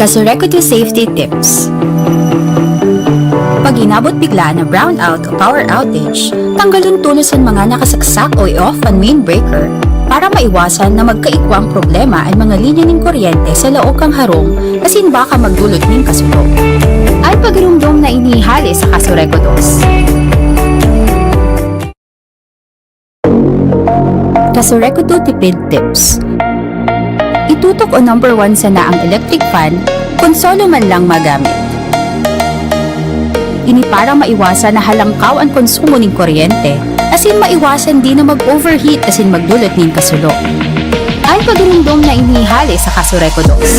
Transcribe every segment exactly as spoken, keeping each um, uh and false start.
Kasureku two Safety Tips. Pag inabot bigla na brownout o power outage, tanggalon tolos an mga nakasaksak o i-off an main breaker para maiwasan na magkaikwang problema an mga linya nin kuryente sa laog kan harong asin baka magdolot nin kasulo. An pagiromdom na ini hale sa Kasureku dos. Kasureku two Tipid Tips. Itutok o number one sana ang electric fan kun solo man lang magamit. Ini para maiwasan na halangkaw an konsumo nin kuryente, asin maiwasan din na mag-overheat asin magdolot nin kasulo. An pagiromdom na ini hale sa Kasureku dos.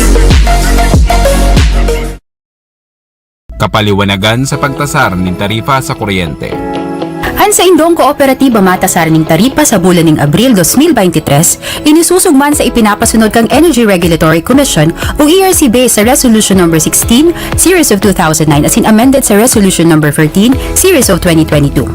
Kapaliwanagan sa pagtasar nin taripa sa kuryente. An saindong kooperatiba matasar nin taripa sa bulan nin Abril dos mil beintitres, inisusog man sa ipinapasunod kan Energy Regulatory Commission o E R C based sa Resolution Number sixteen, Series of two thousand nine, asin amended sa Resolution Number fourteen, Series of twenty twenty-two.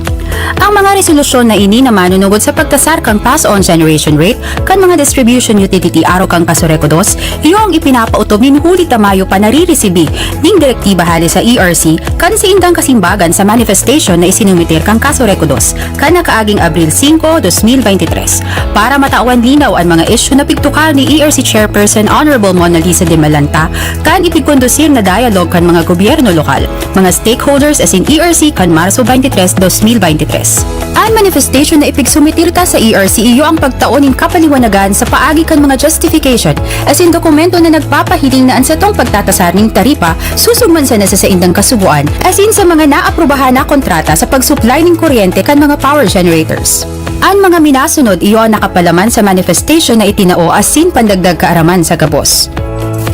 Ang mga resolusyon na ini na manunungod sa pagtasar kan pass-on generation rate kan mga distribution utility arog kan Kasureku dos, iyo ang ipinapaotob nin huli ta mayo pa nariresibi ning direktiba hale sa E R C kan saindang kasimbagan sa manifestation na isinumeter kan Kasureku dos kan nakaaging Abril singko, dos mil beintitres. Para matawan linaw an mga isyu na pigtukal ni E R C Chairperson Honorable Mona Lisa de Malanta kan ipigkondusir na dialogue kan mga gobyerno lokal, mga stakeholders asin E R C kan Marso beintitres, dos mil beintitres. An manifestation na ipigsumeter ta sa E R C iyo ang pagtao nin kapaliwanagan sa paagi kan mga justification asin dokumento na nagpapahiling na an satong pagtatasar nin taripa susog man sana sa saindang kasugoan asin sa mga naaprubahan na kontrata sa pag-supply nin kuryente kan mga power generators. An mga minasunod iyo an nakapalaman sa manifestation na itinao asin pandagdag kaaraman sa gabos.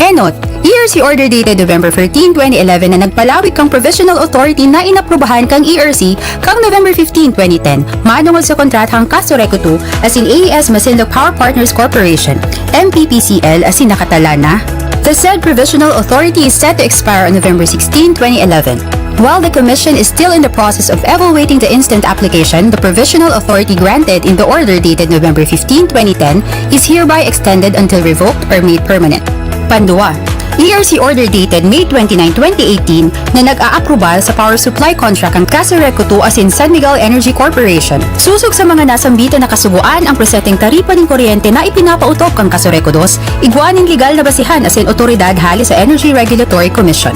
Enot, E R C order dated November thirteen, twenty eleven na nagpalawig kan provisional authority na inaprubahan kan E R C kan November fifteen, twenty ten, manungod sa kontratang Kasureku two asin A E S Masinloc Power Partners Corporation, M P P C L, asin nakatala na, "The said provisional authority is set to expire on November sixteen, twenty eleven. While the Commission is still in the process of evaluating the instant application, the provisional authority granted in the order dated November fifteen, twenty ten is hereby extended until revoked or made permanent." Pandua, E R C order dated May twenty-nine, twenty eighteen na nag-aaprobal sa power supply contract kan Kasureku two asin San Miguel Energy Corporation. Susog sa mga nasambitan na kasugoan, ang presenting taripa nin kuryente na ipinapaotob kan Kasureku dos, igwa nin legal na basihan asin otoridad hale sa Energy Regulatory Commission.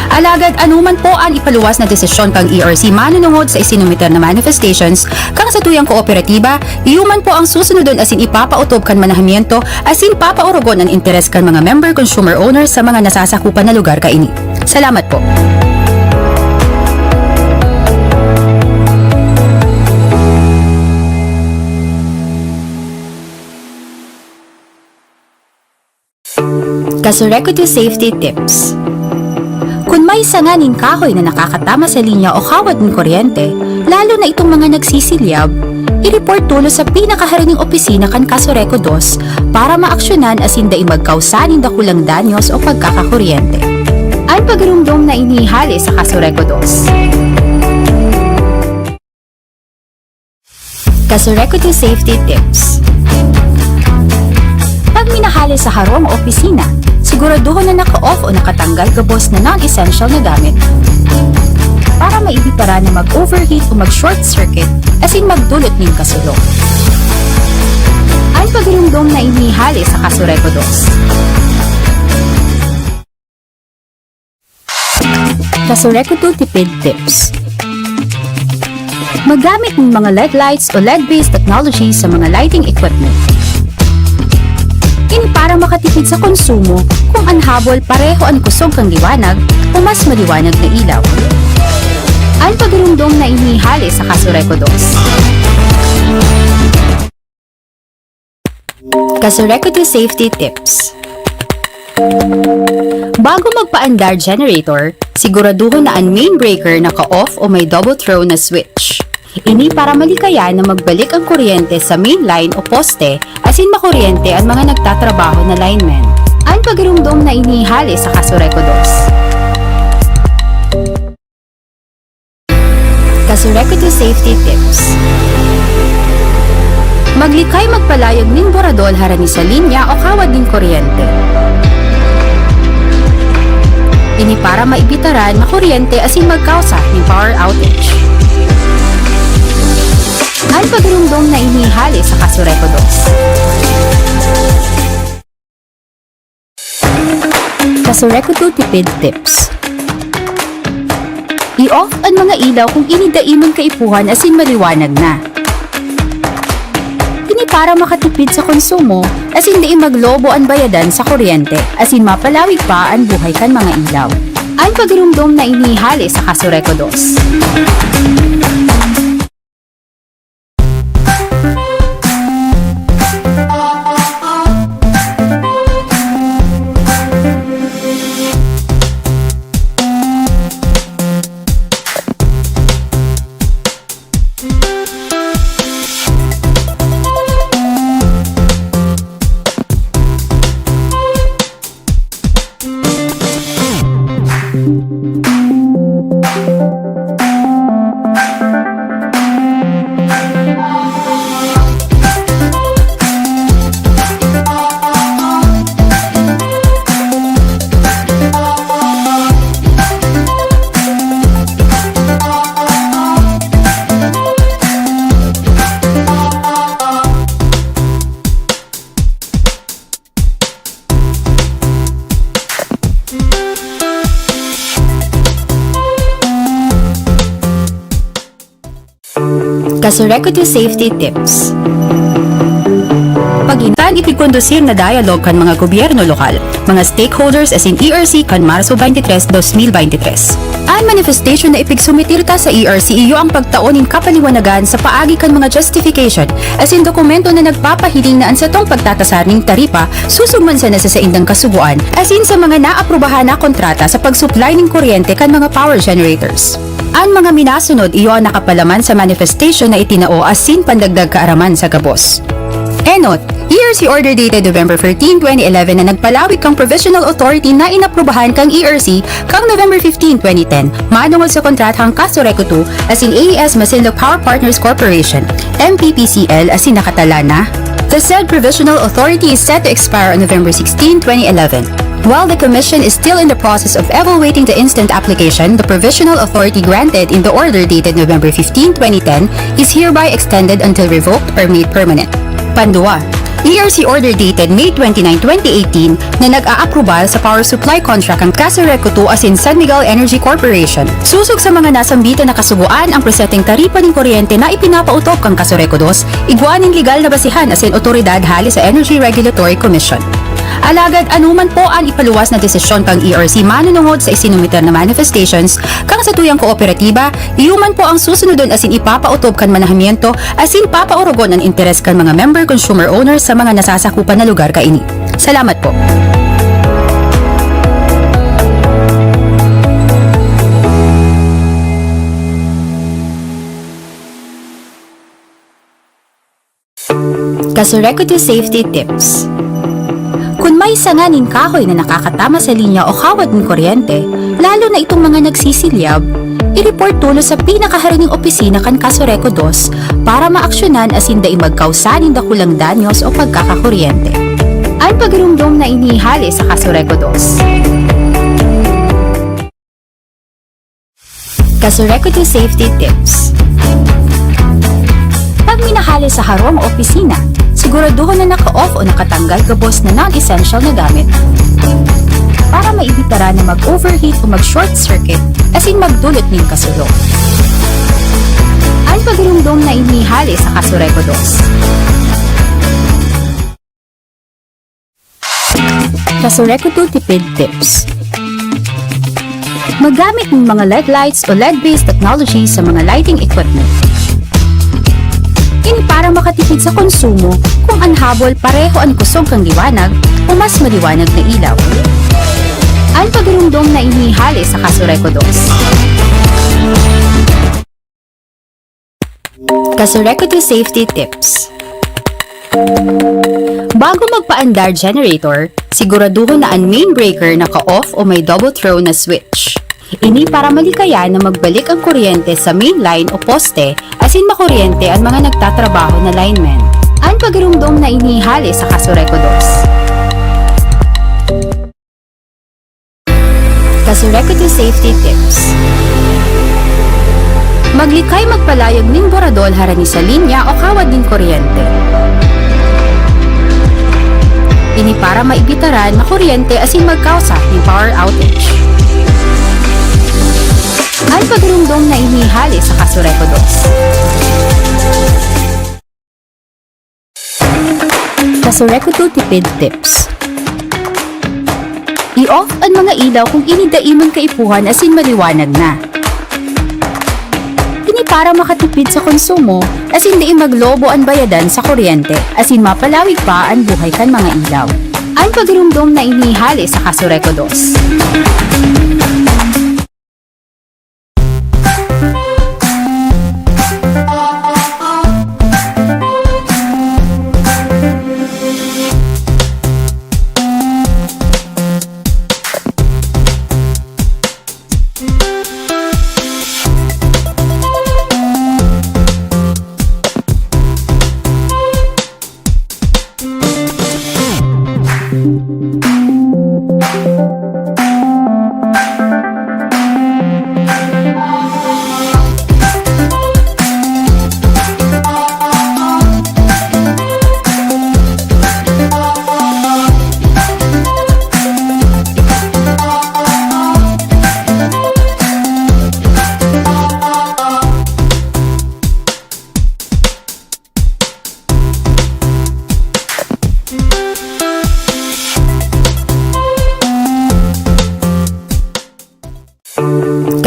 Alagad ano man po an ipaluwas na desisyon kan E R C manunungod sa isinumiter na manifestations kan satuyang kooperatiba, iyo man po ang susunodon asin ipapaotob kan manahamiento asin papaorogon an interes kan mga member consumer owners sa mga nasasakupan na lugar kaini. Salamat po. Kasureku two Safety Tips. Kun may sanga nin kahoy na nakakatama sa linya o kawad nin kuryente, lalo na itong mga nagsisilyab, i-report tolos sa pinakaharaning opisina kan Kasureku dos para maaksyonan asin dai magkausa nin dakulang danyos o pagkakakuryente. An pagiromdom na ini hale sa Kasureku dos. Kasureku two Safety Tips. Pag minahali sa harong o opisina, siguraduhon na naka-off o nakatanggal gabos na non-essential na gamit para maibitara na mag-overheat o mag-short circuit asin magdolot nin kasulo. An pagiromdom na ini hale sa Kasureku dos. Kasureku two Tipid Tips. Maggamit ng mga L E D lights o L E D-based technology sa mga lighting equipment. Ini para makatipid sa konsumo kung an habol pareho an kusog kan liwanag o mas maliwanag na ilaw. An pagiromdom na ini hale sa Kasureku dos. Kasureku two Safety Tips. Bago magpaandar generator, siguraduhon na an main breaker naka-off o may double throw na switch. Ini para malikayan na magbalik ang kuryente sa main line o poste asin makuryente an mga nagtatrabaho na linemen. An pagirumdom na ini hale sa Kasureku dos. Kasureku two Safety Tips. Maglikay magpalayag nin boradol harani sa linya o kawad nin kuryente. Ini para maibitaran makuryente asin magkausa nin power outage. An pagirumdom na ini hale sa Kasureku dos. Kasureku two Tipid Tips. I-off an mga ilaw kung ini dai man kaipuhan asin maliwanag na. Ini para makatipid sa konsumo asin dai maglobo an bayadan sa kuryente asin mapalawig pa an buhay kan mga ilaw. An pagirumdom na ini hale sa Kasureku dos. Kasureku two Safety Tips. Pag-intan, ipigkondusir na dialogue kan mga gobyerno lokal, mga stakeholders asin E R C kan Marso twenty-three, dos mil beintitres. An manifestation na ipigsumitir ta sa E R C iyo ang pagtao nin kapaliwanagan sa paagi kan mga justification asin dokumento na nagpapahiling na an satong pagtatasar nin taripa susog man sana sa saindang kasugoan asin sa mga naaprubahan na kontrata sa pagsuplay nin kuryente kan mga power generators. An mga minasunod iyo an nakapalaman sa manifestation na itinao asin pandagdag kaaraman sa gabos. Enot, E R C order dated November thirteen, twenty eleven na nagpalawig kan provisional authority na inaprubahan kan E R C kan November fifteen, twenty ten, madungog sa kontratang Kasureku two asin A E S Masinloc Power Partners Corporation, M P P C L, asin nakatala na: The said provisional authority is set to expire on November sixteen, twenty eleven. While the Commission is still in the process of evaluating the instant application, the provisional authority granted in the order dated November fifteen, twenty ten is hereby extended until revoked or made permanent. Pandua, E R C order dated May twenty-nine, twenty eighteen na nag-aaprobal sa power supply contract kan Kasureku two asin San Miguel Energy Corporation. Susog sa mga nasambitan na kasugoan, ang preseteng taripa nin kuryente na ipinapaotob kan Kasureku dos, igwa nin legal na basihan asin otoridad hale sa Energy Regulatory Commission. Alagad anoman po an ipaluwas na desisyon kan E R C manunungod sa isinumiter na manifestations kan satuyang kooperatiba, iyo man po ang susunodon asin ipapaotob kan manahamiento asin papaorogon an interes kan mga member consumer owners sa mga nasasakupan na lugar kaini. Salamat po. Kasureku two Safety Tips. Kun may sanga nin kahoy na nakakatama sa linya o kawad nin kuryente, lalo na itong mga nagsisilyab, i-report tolos sa pinakaharaning opisina kan Kasureku dos para maaksyonan asin dai magkausa nin dakulang danyos o pagkakakuryente. An pagirumdom na ini hale sa Kasureku dos. Kasureku two Safety Tips. Pag minahale sa harong o opisina, siguraduhon na naka-off o nakatanggal gabos na non-essential na gamit para maibitaran na mag-overheat o mag-short circuit asin magdulot nin kasulo. An pagirumdom na ini hale sa Kasureku dos. Kasureku two Tipid Tips. Maggamit ng mga L E D lights o L E D-based technology sa mga lighting equipment. Ini para makatipid sa konsumo kung an habol pareho an kusog kan liwanag o mas maliwanag na ilaw. An pagirumdom na ini hale sa Kasureco dos. Kasureco two Safety Tips. Bago magpaandar generator, siguraduhon na an main breaker naka-off o may double throw na switch. Ini para malikayan na magbalik ang kuryente sa main line o poste asin makuryente an mga nagtatrabaho na linemen. An pagirumdom na ini hale sa Kasureco dos. Kasureco two Safety Tips. Maglikay magpalayog nin boradol harani sa linya o kawad nin kuryente. Ini para maibitaran makuryente asin magkausa nin power outage. An pagirumdom na ini hale sa Kasureco dos. Kasureco two Tipid Tips. I-off an mga ilaw kung ini dai man kaipuhan asin maliwanag na. Ini para makatipid sa konsumo asin dai maglobo an bayadan sa kuryente asin mapalawig pa an buhay kan mga ilaw. An pagirumdom na ini hale sa Kasureco dos.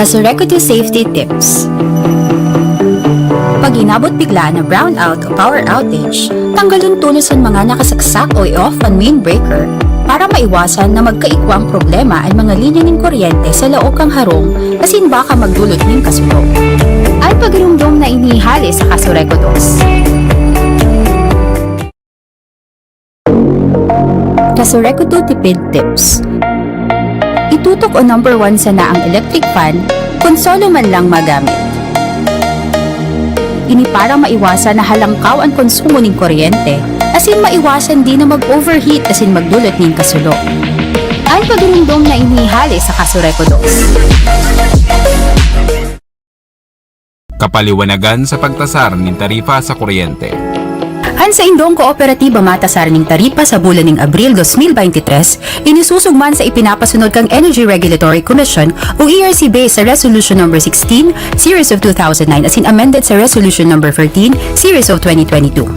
Kasureco two Safety Tips. Pag inabot bigla na brownout o power outage, tanggalon tolos an mga nakasaksak o i-off an main breaker para maiwasan na magkaikwang problema an mga linya nin kuryente sa laog kan harong asin baka magdulot nin kasulo. An pagirumdom na ini hale sa Kasureco dos. Kasureco two Tipid Tips. Itutok o number one sana ang electric fan kun solo man lang magamit. Ini para maiwasan na halangkaw an konsumo nin kuryente, asin maiwasan din na mag-overheat asin magdulot nin kasulo. An pagirumdom na ini hale sa Kasureco dos. Kapaliwanagan sa pagtasar nin taripa sa kuryente. An saindong kooperatiba matasar nin taripa sa bulan nin Abril dos mil baynte tres, ini susugman sa ipinapasunod kan Energy Regulatory Commission o E R C based sa Resolution Number sixteen, Series of two thousand nine, asin amended sa Resolution Number thirteen, Series of twenty twenty-two.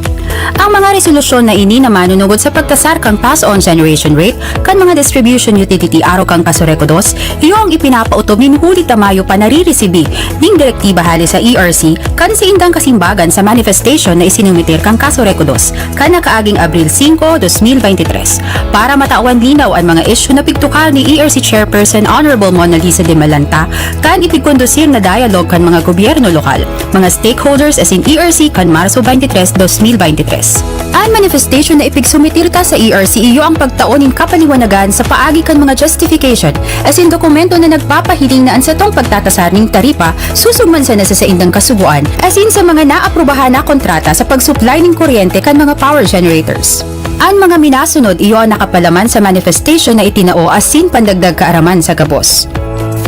Ang mga resolusyon na ini na manunungod sa pagtasar kan pass-on generation rate kan mga distribution utility arog kan Kasureco dos, iyo ang ipinapautob nin huli ta Mayo pa naririsibi ning direktiba hale sa E R C kan saindang kasimbagan sa manifestation na isinumitir kan Kasureco dos kan nakaaging Abril singko, dos mil baynte tres. Para matawan linaw an mga isyu na pigtukal ni E R C Chairperson Honorable Mona Lisa de Malanta kan ipigkondusir na dialogue kan mga gobyerno lokal, mga stakeholders asin E R C kan Marso baynte tres, dos mil baynte tres. An manifestation na ipigsumitir ta sa E R C iyo ang pagtao nin kapaliwanagan sa paagi kan mga justification asin dokumento na nagpapahiling na an satong pagtatasar nin taripa susog man sana sa saindang kasugoan asin sa mga naaprubahan na kontrata sa pag-supply nin kuryente kan mga power generators. An mga minasunod iyo an nakapalaman sa manifestation na itinao asin pandagdag kaaraman sa gabos.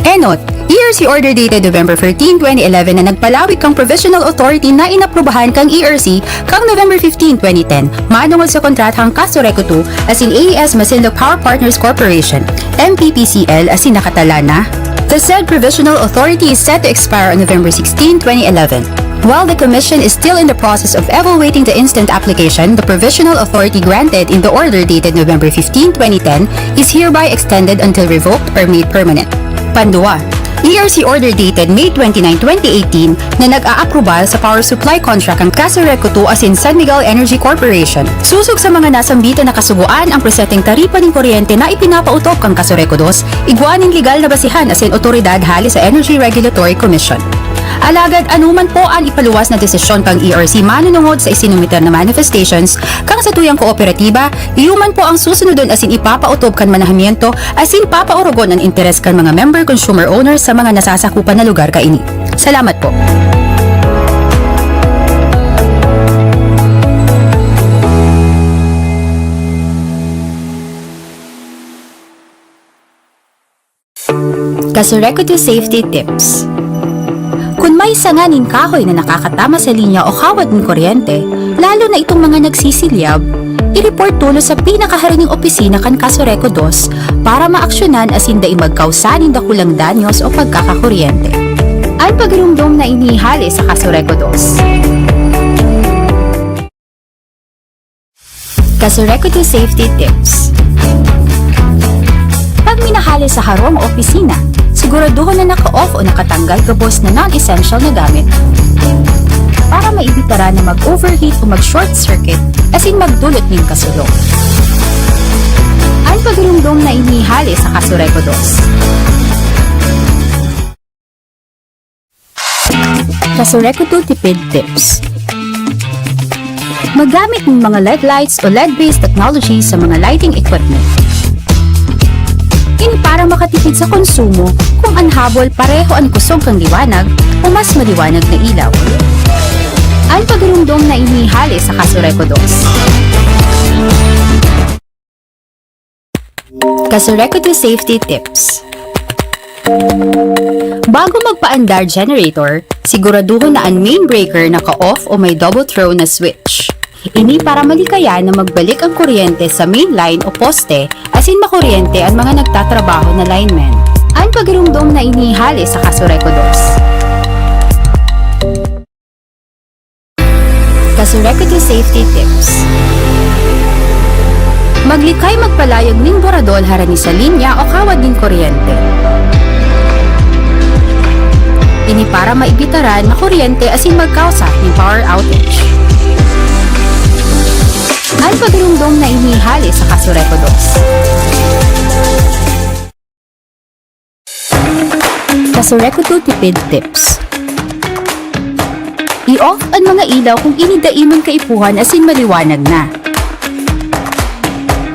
Enot, E R C Order dated November thirteen, twenty eleven na nagpalawig kan provisional authority na inaprubahan kan E R C kan November fifteen, twenty ten, manungod sa kontratang Kasureco two asin A E S Masinloc Power Partners Corporation, M P P C L, asin nakatala na, "The said provisional authority is set to expire on November sixteen, twenty eleven. While the Commission is still in the process of evaluating the instant application, the provisional authority granted in the order dated November fifteen, twenty ten is hereby extended until revoked or made permanent." Pandua, E R C order dated May twenty-nine, twenty eighteen na nag-aaprobal sa power supply contract ang Casureco two asin San Miguel Energy Corporation. Sosog sa mga nasambitan na kasugoan ang preseteng taripa nin kuryente na ipinapaotob kan Casureco dos, igwa nin legal na basihan asin otoridad hale sa Energy Regulatory Commission. Alagad anoman po an ipaluwas na desisyon kan E R C manunungod sa isinumiter na manifestations kan satuyang kooperatiba, iyo man po ang susunodon asin ipapaotob kan manahamiento asin papaorogon an interes kan mga member consumer owners sa mga nasasakupan na lugar kaini. Salamat po. Casureco two Safety Tips. Kun may sanga nin kahoy na nakakatama sa linya o kawad nin kuryente, lalo na itong mga nagsisilyab, i-report tolos sa pinakaharaning opisina kan Casureco dos para maaksyonan asin dai magkausa nin dakulang danyos o pagkakakuryente. An pagirumdom na ini hale sa Casureco dos. Casureco two Safety Tips. Pag minahali sa harong o opisina, siguraduhon na naka-off o nakatanggal gabos na non-essential na gamit para maibitara na mag-overheat o mag-short circuit asin magdulot nin kasulo. An pagirumdom na ini hale sa Casureco dos. Casureco two Tipid Tips. Maggamit ng mga L E D lights o L E D-based technology sa mga lighting equipment. Ini para makatipid sa konsumo kung an habol pareho an kusog kan liwanag o mas maliwanag na ilaw. An pagirumdom na ini hale sa Casureco dos. Casureco two Safety Tips. Bago magpaandar generator, siguraduhon na an main breaker naka-off o may double throw na switch. Ini para malikayan na magbalik ang kuryente sa main line o poste asin makuryente an mga nagtatrabaho na linemen. An pagirumdom na ini hale sa Casureco dos. Casureco two Safety Tips. Maglikay magpalayog nin boradol harani sa linya o kawad nin kuryente. Ini para maibitaran na kuryente asin magkausa nin power outage. An pagirumdom na ini hale sa Casureco dos. Casureco two Tipid Tips. I-off an mga ilaw kung ini dai man kaipuhan asin maliwanag na.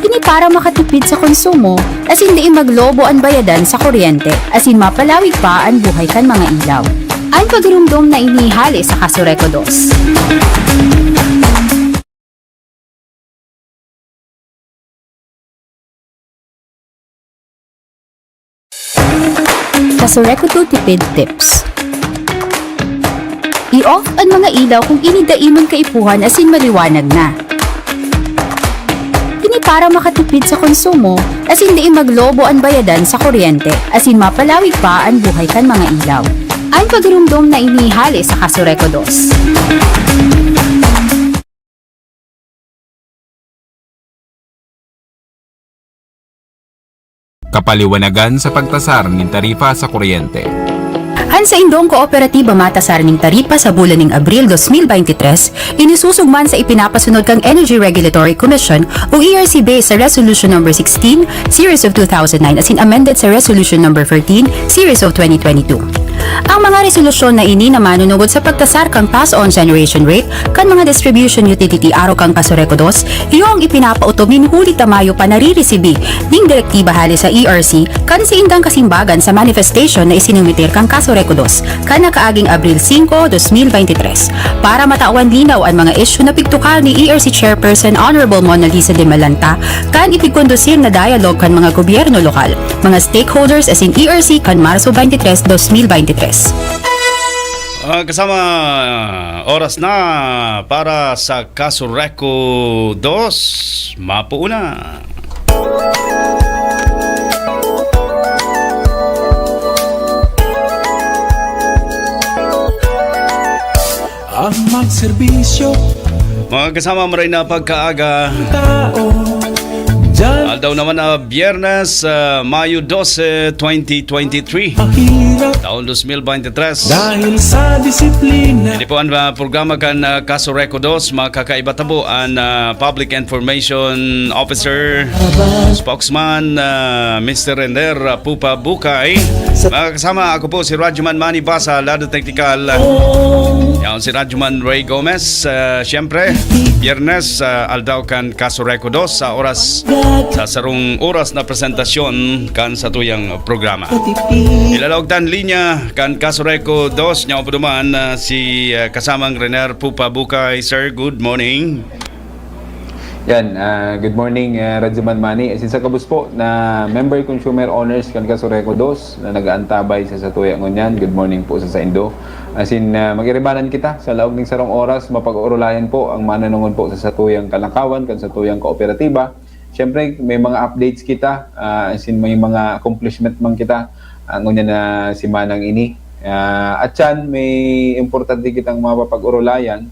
Ini para makatipid sa konsumo asin dai maglobo an bayadan sa kuryente asin mapalawig pa an buhay kan mga ilaw. An pagirumdom na ini hale sa Casureco dos. Casureco two Tipid Tips. I-off an mga ilaw kung ini dai man kaipuhan asin maliwanag na. Ini para makatipid sa konsumo asin dai maglobo an bayadan sa kuryente asin mapalawig pa an buhay kan mga ilaw. An pagirumdom na ini hale sa Casureco dos. Kapaliwanagan sa pagtasar nin taripa sa kuryente. An saindong kooperatiba matasar nin taripa sa bulan nin Abril dos mil baynte tres, inisusog man sa ipinapasunod kan Energy Regulatory Commission o E R C based sa Resolution Number sixteen, Series of two thousand nine, asin amended sa Resolution Number fourteen, Series of twenty twenty-two. Ang mga resolusyon na ini na manunugod sa pagtasar kan pass-on generation rate kan mga distribution utility arog kan Casureco dos, iyo ang ipinapaotob nin huli ta Mayo pa naririsibi nin direktiba hale sa E R C kan saindang kasimbagan sa manifestation na isinumitir kan Casureco dos kan nakaaging Abril singko, dos mil baynte tres. Para matawan linaw an mga isyu na pigtukal ni E R C Chairperson Honorable Mona Lisa de Malanta kan ipigkondusir na dialogue kan mga gobyerno lokal, mga stakeholders asin E R C kan Marso baynte tres, dos mil baynte tres. Ah, kasama, oras na para sa Casureco dos. Mapuuna. Ang magserbisyo. Mga kasama, maray na pagkaaga. Tao. Aldaw naman na Biyernes, ah, Mayo dose, twenty twenty-three. Taon dos mil bente tres. Dahil sa disiplina. Ini po ang, ah, programa kan, ah, Kaso Reko Dos. Makakaiba tabo ang, ah, Public Information Officer, Spokesman, ah, Mister Render, ah, Pupa Bukay. Mga kasama, ako po si Radyoman Manny Basa, Lado Technical. Yan si Radyoman Ray Gomez. Ah, siyempre, Biyernes, ah, aldaw kan Kaso Reko Dos sa oras, sa sarong oras na presentasyon kan satuyang programa. Ilalaog tan linya kan Kaso Reko Dos, niya po duman, ah, si, ah, kasamang Rener Pupa Bukay. Sir, good morning. Yan, ah, good morning, ah, Radyoman Manny. Asin sa kabus po na member consumer owners kan Kaso Reko Dos na nag-aantabay sa satuya ngunyan. Good morning po sa saindo. Asin, ah, mag-iribanan kita sa laog ning sarong oras, mapag-orolayan po ang manunungod po sa satuyang kalakawan, kan satuyang kooperatiba. Siyempre, may mga updates kita, ah, asin may mga accomplishment man kita, ah, ngunyan na simanang ini. Ah, at yan, may importante kitang mapapag-orolayan,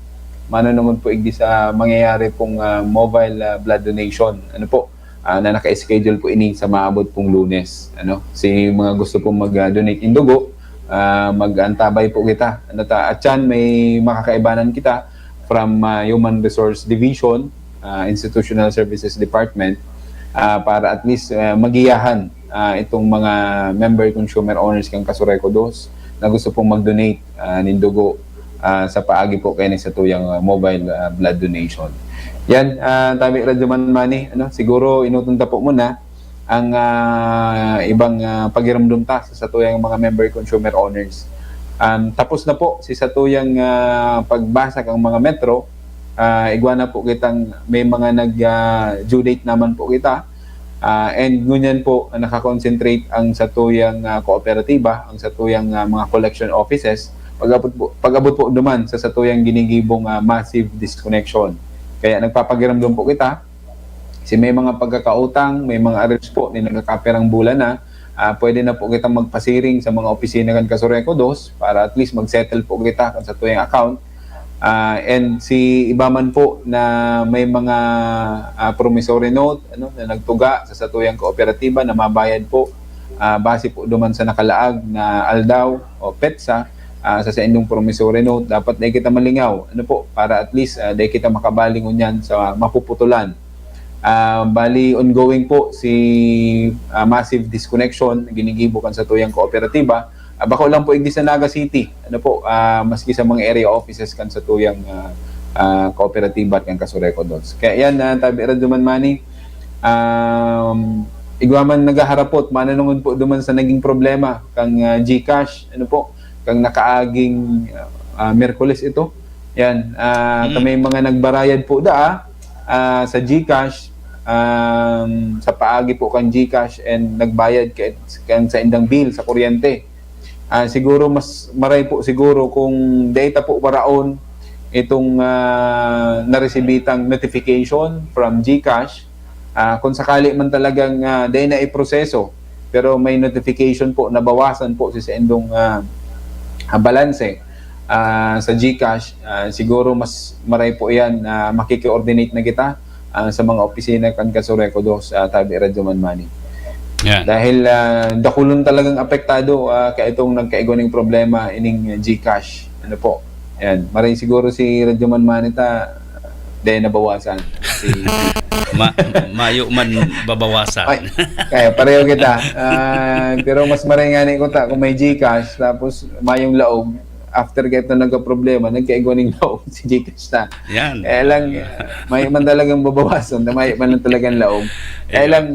manunungod po igdi sa mangyayari pong, ah, mobile, ah, blood donation. Ano po? Ah, na naka-schedule po ini sa maabot pong Lunes. Ano? Si mga gusto pong mag-donate ng dugo, ah, mag-antabay po kita. Ano ta? At yan, may makakaibanan kita from, ah, Human Resource Division, ah, Institutional Services Department, ah, para at least, ah, magiyahan, ah, itong mga member consumer owners kan Kaso Reko Dos na gusto pong mag-donate, ah, nin dugo, ah, sa paagi po kaini satuyang, ah, mobile, ah, blood donation. Yan, ah, tabi Radyoman Manny, ano, siguro inuton ta po muna ang, ah, ibang, ah, pagiramdom ta sa satuyang mga member consumer owners. Um, tapos na po si satuyang, ah, pagbasa kan mga metro. Ah, igwa na po kitang may mga nag, ah, due date naman po kita. Ah, and ngunyan po, ah, nakakonsentrate ang satuyang, ah, kooperatiba, ang satuyang, ah, mga collection offices, pag-abot po, pag-abot po duman sa satuyang ginigibong, ah, massive disconnection. Kaya nagpapagiramdom po kita, si may mga pagkakautang, may mga arrears po, ni nagkakapirang bulan na, ah, pwede na po kitang magpasiring sa mga opisina kan Kaso Reko Dos para at least mag-settle po kita kan satuyang account. Ah, and si iba man po na may mga, ah, promissory note, ano, na nagtuga sa satuyang kooperatiba na mabayad po, ah, base po duman sa nakalaag na aldaw o petsa, ah, sa saindong promissory note, dapat dai kita malingaw, ano po, para at least, ah, dai kita makabali ngunyan sa mapuputulan. Ah, bali, ongoing po si, ah, massive disconnection na ginigibo kan satuyang kooperatiba. Ah, bako lang po igdi sa Naga City, ano po, ah, maski sa mga area offices kan satuyang, ah, ah, kooperatiba at kan Kaso Reko Dos. Kaya yan, ah, tabi Radyoman Manny, um, igwa man naghaharapot, mananungod po duman sa naging problema kang, ah, GCash, ano po, kang nakaaging, ah, Miyerkules ito. Yan, ah, Mm. kami mga nagbarayad po daa, ah, sa GCash, um, sa paagi po kan GCash and nagbayad ka, kan saindang bill sa kuryente. Ah, siguro mas maray po siguro kung dai ta po baraon itong, ah, naresibitang notification from GCash. Ah, kung sakali man talagang, ah, dai na iproseso, pero may notification po, nabawasan po si saindong, ah, ah, balanse, ah, sa GCash, ah, siguro mas maray po yan na makiki-coordinate na kita, ah, sa mga opisina kan Kaso Reko Dos, ah, tabi Radyoman Manny. Yan. Dahil, ah, dakulon talagang apektado, ah, kaya itong nagkaigwa ning problema, ining GCash. Ano po? Yan. Maray siguro si Radyoman Manny ta, dahil nabawasan. Si Ma-, mayo man babawasan. Ay, kaya pareho kita. Ah, pero mas maray nga ni ko ta kung may GCash, tapos mayong laog, after ka ito nagka-problema, nagkaigwa ning laog si GCash na. Yan. Kaya lang, mayo man talagang babawasan, na mayo man lang talagang laog. Kaya Ayun. lang,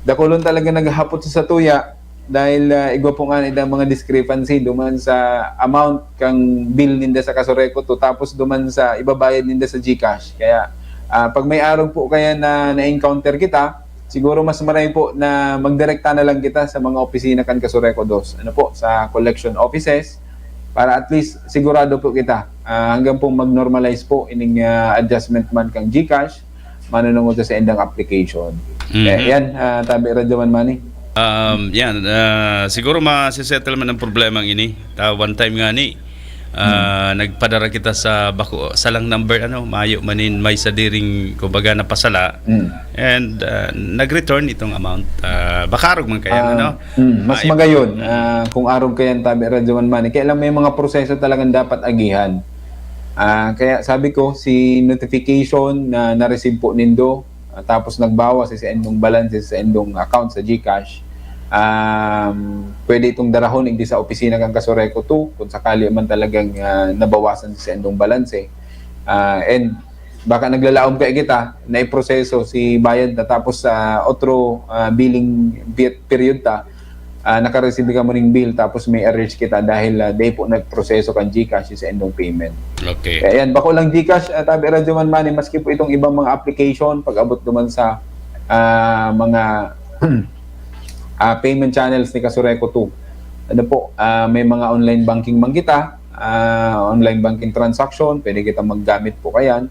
dakulon talaga naghahapot sa satuya, dahil, ah, igwa po nga nila mga discrepancy duman sa amount kang bill ninda sa Kaso Reko to, tapos duman sa ibabayad ninda sa GCash. Kaya, ah, pag may arog po kaya na na-encounter kita, siguro mas maray po na magdirekta na lang kita sa mga opisina kan Kaso Reko Dos. Ano po, sa collection offices, para at least sigurado po kita, ah, hanggang po mag-normalize po ining, ah, adjustment man kang GCash, manunungod sa saindang application. Mhm. Eh, yan, ah, tabi Radyoman Manny. Um, yan, ah, siguro masisettle man ang problemang ini. Ta, one time nga ni, ah, Hmm. nagpadara kita sa bako, salang number, ano, mayo manin may sadiring, kumbaga, napasala. Hmm. and uh, nag-return itong amount. Uh, baka arog man kaya, ah, ano? Mm, mas ah, magayon uh, kung arog kaya ang tabi Radyo Man Money. Kaya lang may mga proseso talagang dapat agihan. Uh, kaya sabi ko, si notification na na-receive po nindo, uh, tapos nagbawas sa endong balance sa endong account sa GCash, um, pwede itong darahon hindi sa opisina kang Kasureco two kung sakali man talagang uh, nabawasan sa endong balance. Uh, and baka naglalaom kaya kita na iproseso si bayad na tapos sa otro uh, billing period ta, uh, nakareceive ka mo ning bill tapos may arrears kita dahil uh, di po nagproseso kan GCash sa endong payment. Okay. Kaya yan, bako lang GCash at uh, Tabi Radyo Man Money, maski po itong ibang mga application, pag-abot naman sa uh, mga uh, payment channels ni Kasureco two. Ano po, uh, may mga online banking man kita, uh, online banking transaction, pwede kita maggamit po kayan.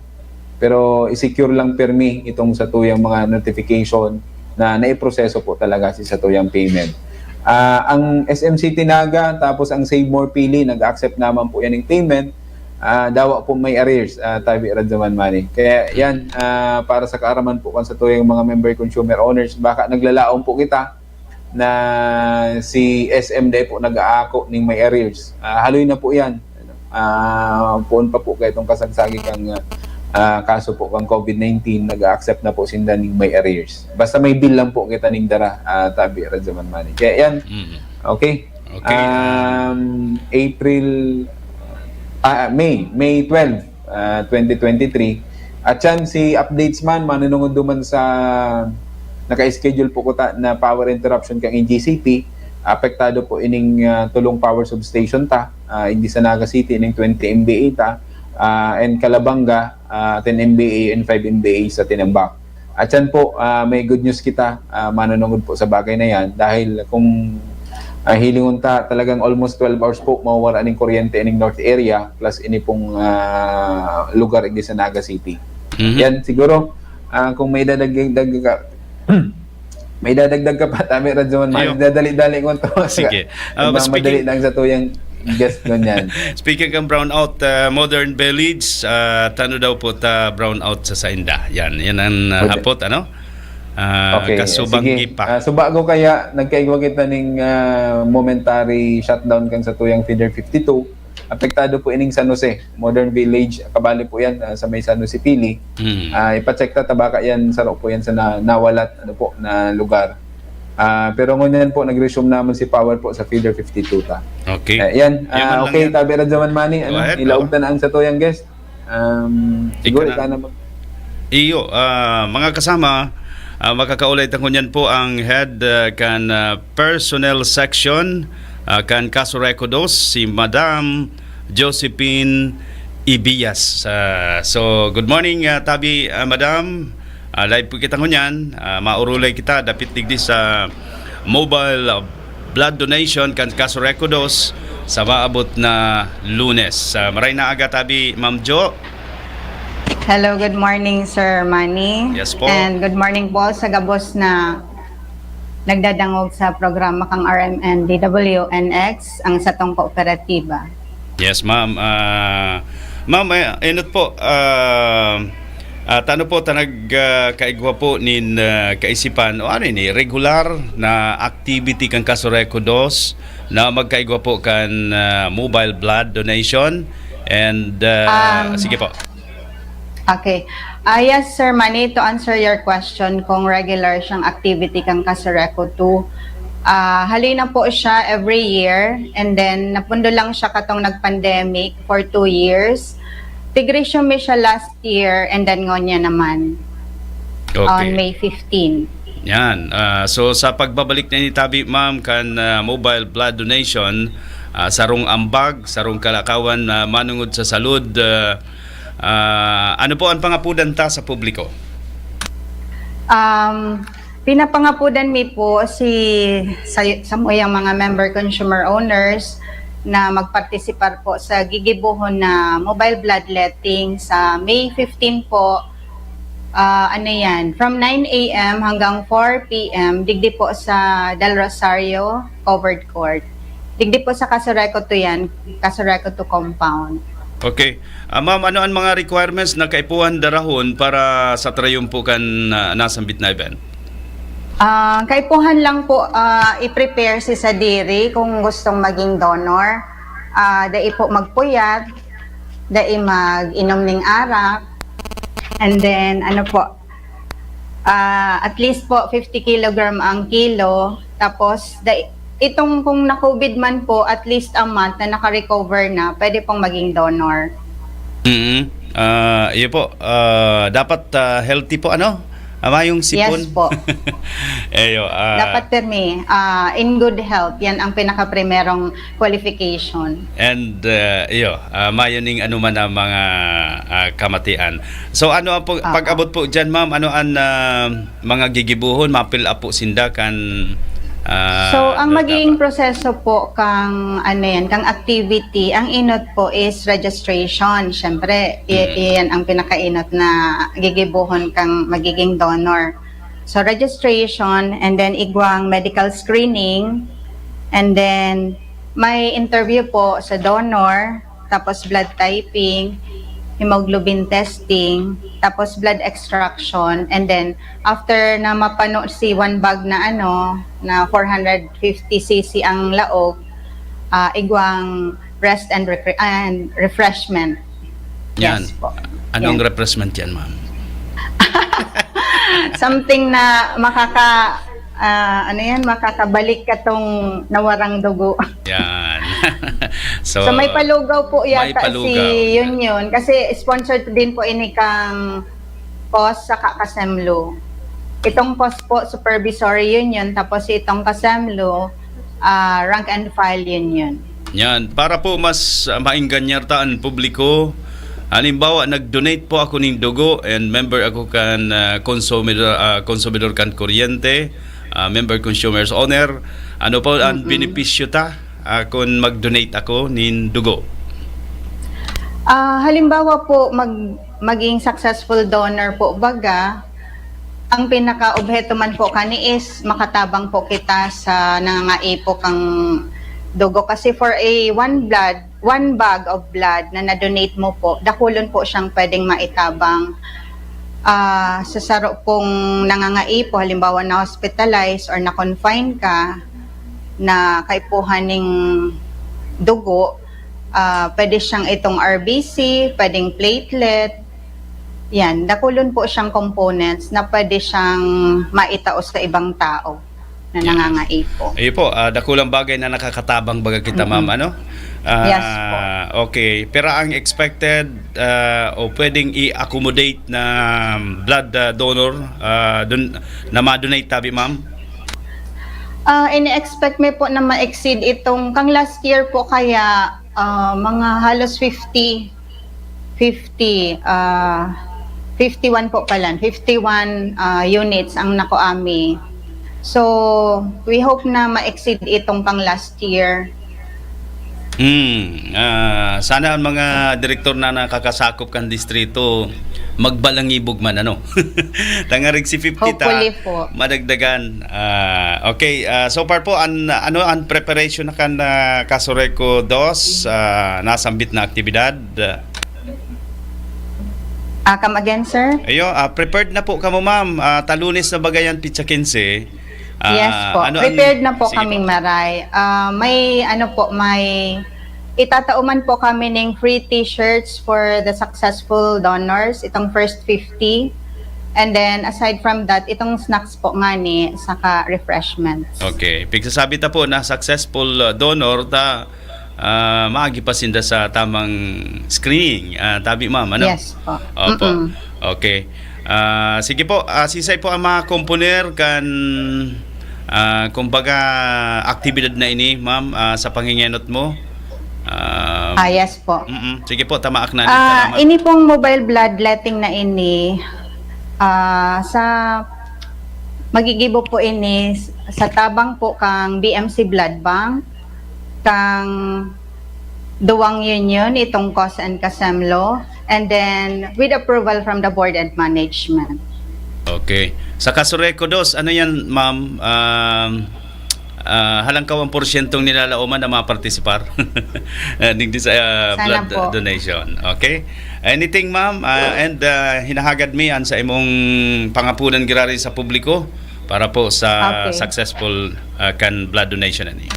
Pero i-secure lang permi itong sa tuyang mga notification na naiproseso po talaga si sa tuyang payment. Uh, ang S M City Naga, tapos ang Save More Pili, nag-accept naman po yan ng payment. Uh, dawa po may arrears, uh, tabi Radyo Man Money. Kaya yan, uh, para sa kaaraman po kan sa tuyang mga member consumer owners, baka naglalaom po kita na si S M dai po nag-aako ning may arrears. Uh, haloy na po yan. Uh, poon pa po kay itong kasagsagi kang uh, kaso po kang COVID nineteen, nag-accept na po sinda ning may arrears. Basta may bill lang po kita ning dara, uh, tabi Radyo Man Money. Kaya yan, mm-hmm. Okay. Okay. Um, April, ah, May, May twelve, uh, twenty twenty-three. At yan, si updates man, manunungod duman sa naka-schedule po kuta na power interruption kang N G C P, apektado po ining uh, tulong power substation ta, uh, hindi sa Naga City, ining twenty M V A ta, uh, and Calabanga, uh, ten M V A and five M V A sa Tinambak. At yan po, uh, may good news kita, uh, manunungod po sa bagay na yan. Dahil kung uh, hilingon ta, talagang almost twelve hours po mawawala ning kuryente ining north area plus ini pong uh, lugar ini sa Naga City. Mm-hmm. Yan, siguro, uh, kung may dadagdag ka, may dadagdag ka pa, Tami Radyoman, madadali-dali ko ito. Sige. Uh, madali lang sa tuyang guest ko niyan. Speaking of brownout, uh, Modern Village, uh, tano daw po ta brownout sa sainda. Yan, yan ang uh, hapot, ano? Uh, okay, kasubang sige. Gipa. Uh, so bago kaya nagkaigwa kita ning uh, momentary shutdown kan sa tuyang feeder fifty-two, apektado po ining San Jose, Modern Village, kabali po yan uh, sa may San Jose Pili. Hmm. Uh, ipacheck ta, tabaka yan, saro po yan sa na, nawalat ano po, na lugar. Uh, pero ngunyan po, nag-resume naman si power po sa feeder fifty-two ta. Okay. Uh, yan, uh, okay, yan. Tabi Radyoman Mani, ano, ahead, ilaog ta na ang sa tuyang guest. Um, siguro ikaw na mag- Iyo, uh, mga kasama, uh, makakaulay ta ngunyan po ang head uh, kan uh, personnel section uh, kan Kasureco dos, si Madam Josephine Ibias. Uh, so, good morning, uh, Tabi, uh, Madam. Uh, live po kita ngunyan. Uh, maurulay kita dapit digdi sa mobile uh, blood donation kan Kasureco dos sa maabot na Lunes. Uh, maray na aga, Tabi, Ma'am Jo. Hello, good morning, Sir Manny. Yes po. And good morning po sa gabos na nagdadangog sa programa kang R M N D W N X, ang satong kooperatiba. Yes, ma'am. Ah, ma'am, eh, enot po, ah, ah, tano po ta nag, ah, kaigwa po nin, ah, kaisipan o ano ini, regular na activity kan Kasureco dos na magkaigwa po kan, ah, mobile blood donation and, ah, Um, sige po. Okay. Ah, yes, Sir Manny, to answer your question kung regular siyang activity kang Kasureco two, ah, haloy na po siya every year, and then napundo lang siya katong nag-pandemic for two years. Tig-resume siya last year, and then ngunyan naman on Okay. May fifteen. Yan. Ah, so sa pagbabalik na ni Tabi, ma'am, kan ah, mobile blood donation, ah, sarong ambag, sarong kalakawan na manungod sa salud, ah, ah, ano po ang pangapudan ta sa publiko? Um, pinapangapudan mi po si sa, sa mga member consumer owners na magpartisipar po sa gigibohon na mobile bloodletting sa May fifteen po. Ah, ano yan? From nine a m hanggang four p m, digdi po sa Del Rosario Covered Court. Digdi po sa Kasureco to yan, Kasureco to compound. Okay. Ah, ma'am, ano ang mga requirements na kaipuhan darahon para sa trayumpo kan, ah, nasambit na event? Ah, kaipuhan lang po, ah, i-prepare si sadiri kung gustong maging donor. Ah, dai po magpuyat, dai mag-inom ning arak. And then, ano po, ah, at least po fifty kilogram ang kilo. Tapos, dai, itong kung na-COVID man po, at least a month na naka-recover na, pwede pong maging donor. Mm. Ah, iyo po. Ah, dapat, ah, healthy po, ano? Ah, mayong sipon. Yes po. Iyo, ah, Dapat permi, ah, in good health. Yan ang pinakaprimerong qualification. And, ah, iyo, ah, mayo ning ano man ang mga, ah, kamatian. So, ano ang po, Apo. Pag-abot po diyan, ma'am, ano ang, ah, mga gigibuhon, ma-fill up po sinda kan, ah, So, ang dapat? Magiging proseso po kang, ano yan, kang activity, ang inot po is registration. Siyempre, i- Mm. yan ang pinakainot na gigibuhon kang magiging donor. So, registration, and then igwang medical screening, and then may interview po sa donor, tapos blood typing, hemoglobin testing, tapos blood extraction, and then after na mapano si one bag na ano, na four hundred fifty C C ang laog, ah, igwang rest and, recre- and refreshment. Yan. Yes po. Anong Yan. Refreshment yan, ma'am? Something na makaka ah, ano yan, makakabalik ka tong nawarang dugo. Yan. So, So, may palugaw po may yata palugaw, si yan. Union kasi sponsored din po ini kang COS saka CASEMLU. Itong COS po, Supervisory Union, tapos itong CASEMLU, ah, Rank and File Union. Yan. Para po mas, ah, maenganyar ta ang publiko, halimbawa, nag-donate po ako ning dugo and member ako kan, ah, konsumidor, ah, konsumidor kan kuryente, ah, member consumers owner, ano po ang Mm-mm. benepisyo ta, ah, kung mag-donate ako nin dugo? Ah, halimbawa po, mag, maging successful donor po baga, ang pinaka-obheto man po kani is makatabang po kita sa nangangaipo kang dugo. Kasi for a one blood, one bag of blood na na-donate mo po, dakulon po siyang pwedeng maitabang. Ah, sa saro pong nangangaipo, halimbawa na-hospitalize or na-confine ka, na kaipuhan ning dugo, ah, pwede siyang itong R B C, pwedeng platelet. Yan, dakulon po siyang components na pwede siyang maitao sa ibang tao na Yan. nangangaipo. Iyo po, ah, dakulang bagay na nakakatabang baga kita, Mm-mm. ma'am, ano? Ah, Yes po. Okay. Pero ang expected, ah, o pwedeng i-accommodate na blood, ah, donor, ah, dun, na ma-donate tabi, ma'am? Ah, ini-expect mi po na ma-exceed itong, kang last year po kaya, ah, mga halos fifty, fifty, ah, fifty-one po pala, fifty-one, ah, units ang nakuha mi. So, we hope na ma-exceed itong kang last year. Hmm, ah, sana ang mga direktor na nakakasakop kan distrito magbalangibog man, ano? Tangarig si fifty ta, Hopefully po. Madagdagan. Ah, okay, ah, so far po, an, ano ang preparation na kan, ah, Casureco dos, ah, nasambit na aktibidad? Ah, come again, sir? Ayo, ah, prepared na po kamo, ma'am. Ah, ta Lunes na baga yan, pitsa quince. Ah, Yes po. ano ang Prepared na po Sige kaming po. maray. Ah, may ano po, may itatao man po kami ning free t-shirts for the successful donors, itong first fifty. And then, aside from that, itong snacks po ngani, saka refreshments. Okay. Pigsasabi ta po na successful, uh, donor ta, ah, maagi pa sinda sa tamang screening. Ah, tabi, ma'am, ano? Yes po. Opo. Mm-mm. Okay. Ah, sige po, ah, sisay po ang mga komponer kan, ah, kumbaga, aktibidad na ini, ma'am, ah, sa pangingenot mo? Ah, Ah, yes po. Mm-mm. Sige po, tamaak na. Ah, Salamat. Ini pong mobile bloodletting na ini, ah, sa magigibo po ini s- sa tabang po kang B M C Blood Bank, kang Duwang Union, itong COS and CASEMLU, and then with approval from the board and management. Okay. Sa Casureco dos, ano yan, ma'am? Um, ah, halangkaw ang porsyentong nilalaoman na mapartisipar. Ah, digdi sa, ah, Sana blood po. donation. Okay? Anything, ma'am? Ah, and, ah, hinahagad mi an saimong pangapudan giraray sa publiko para po sa Okay. successful, ah, kan blood donation ani.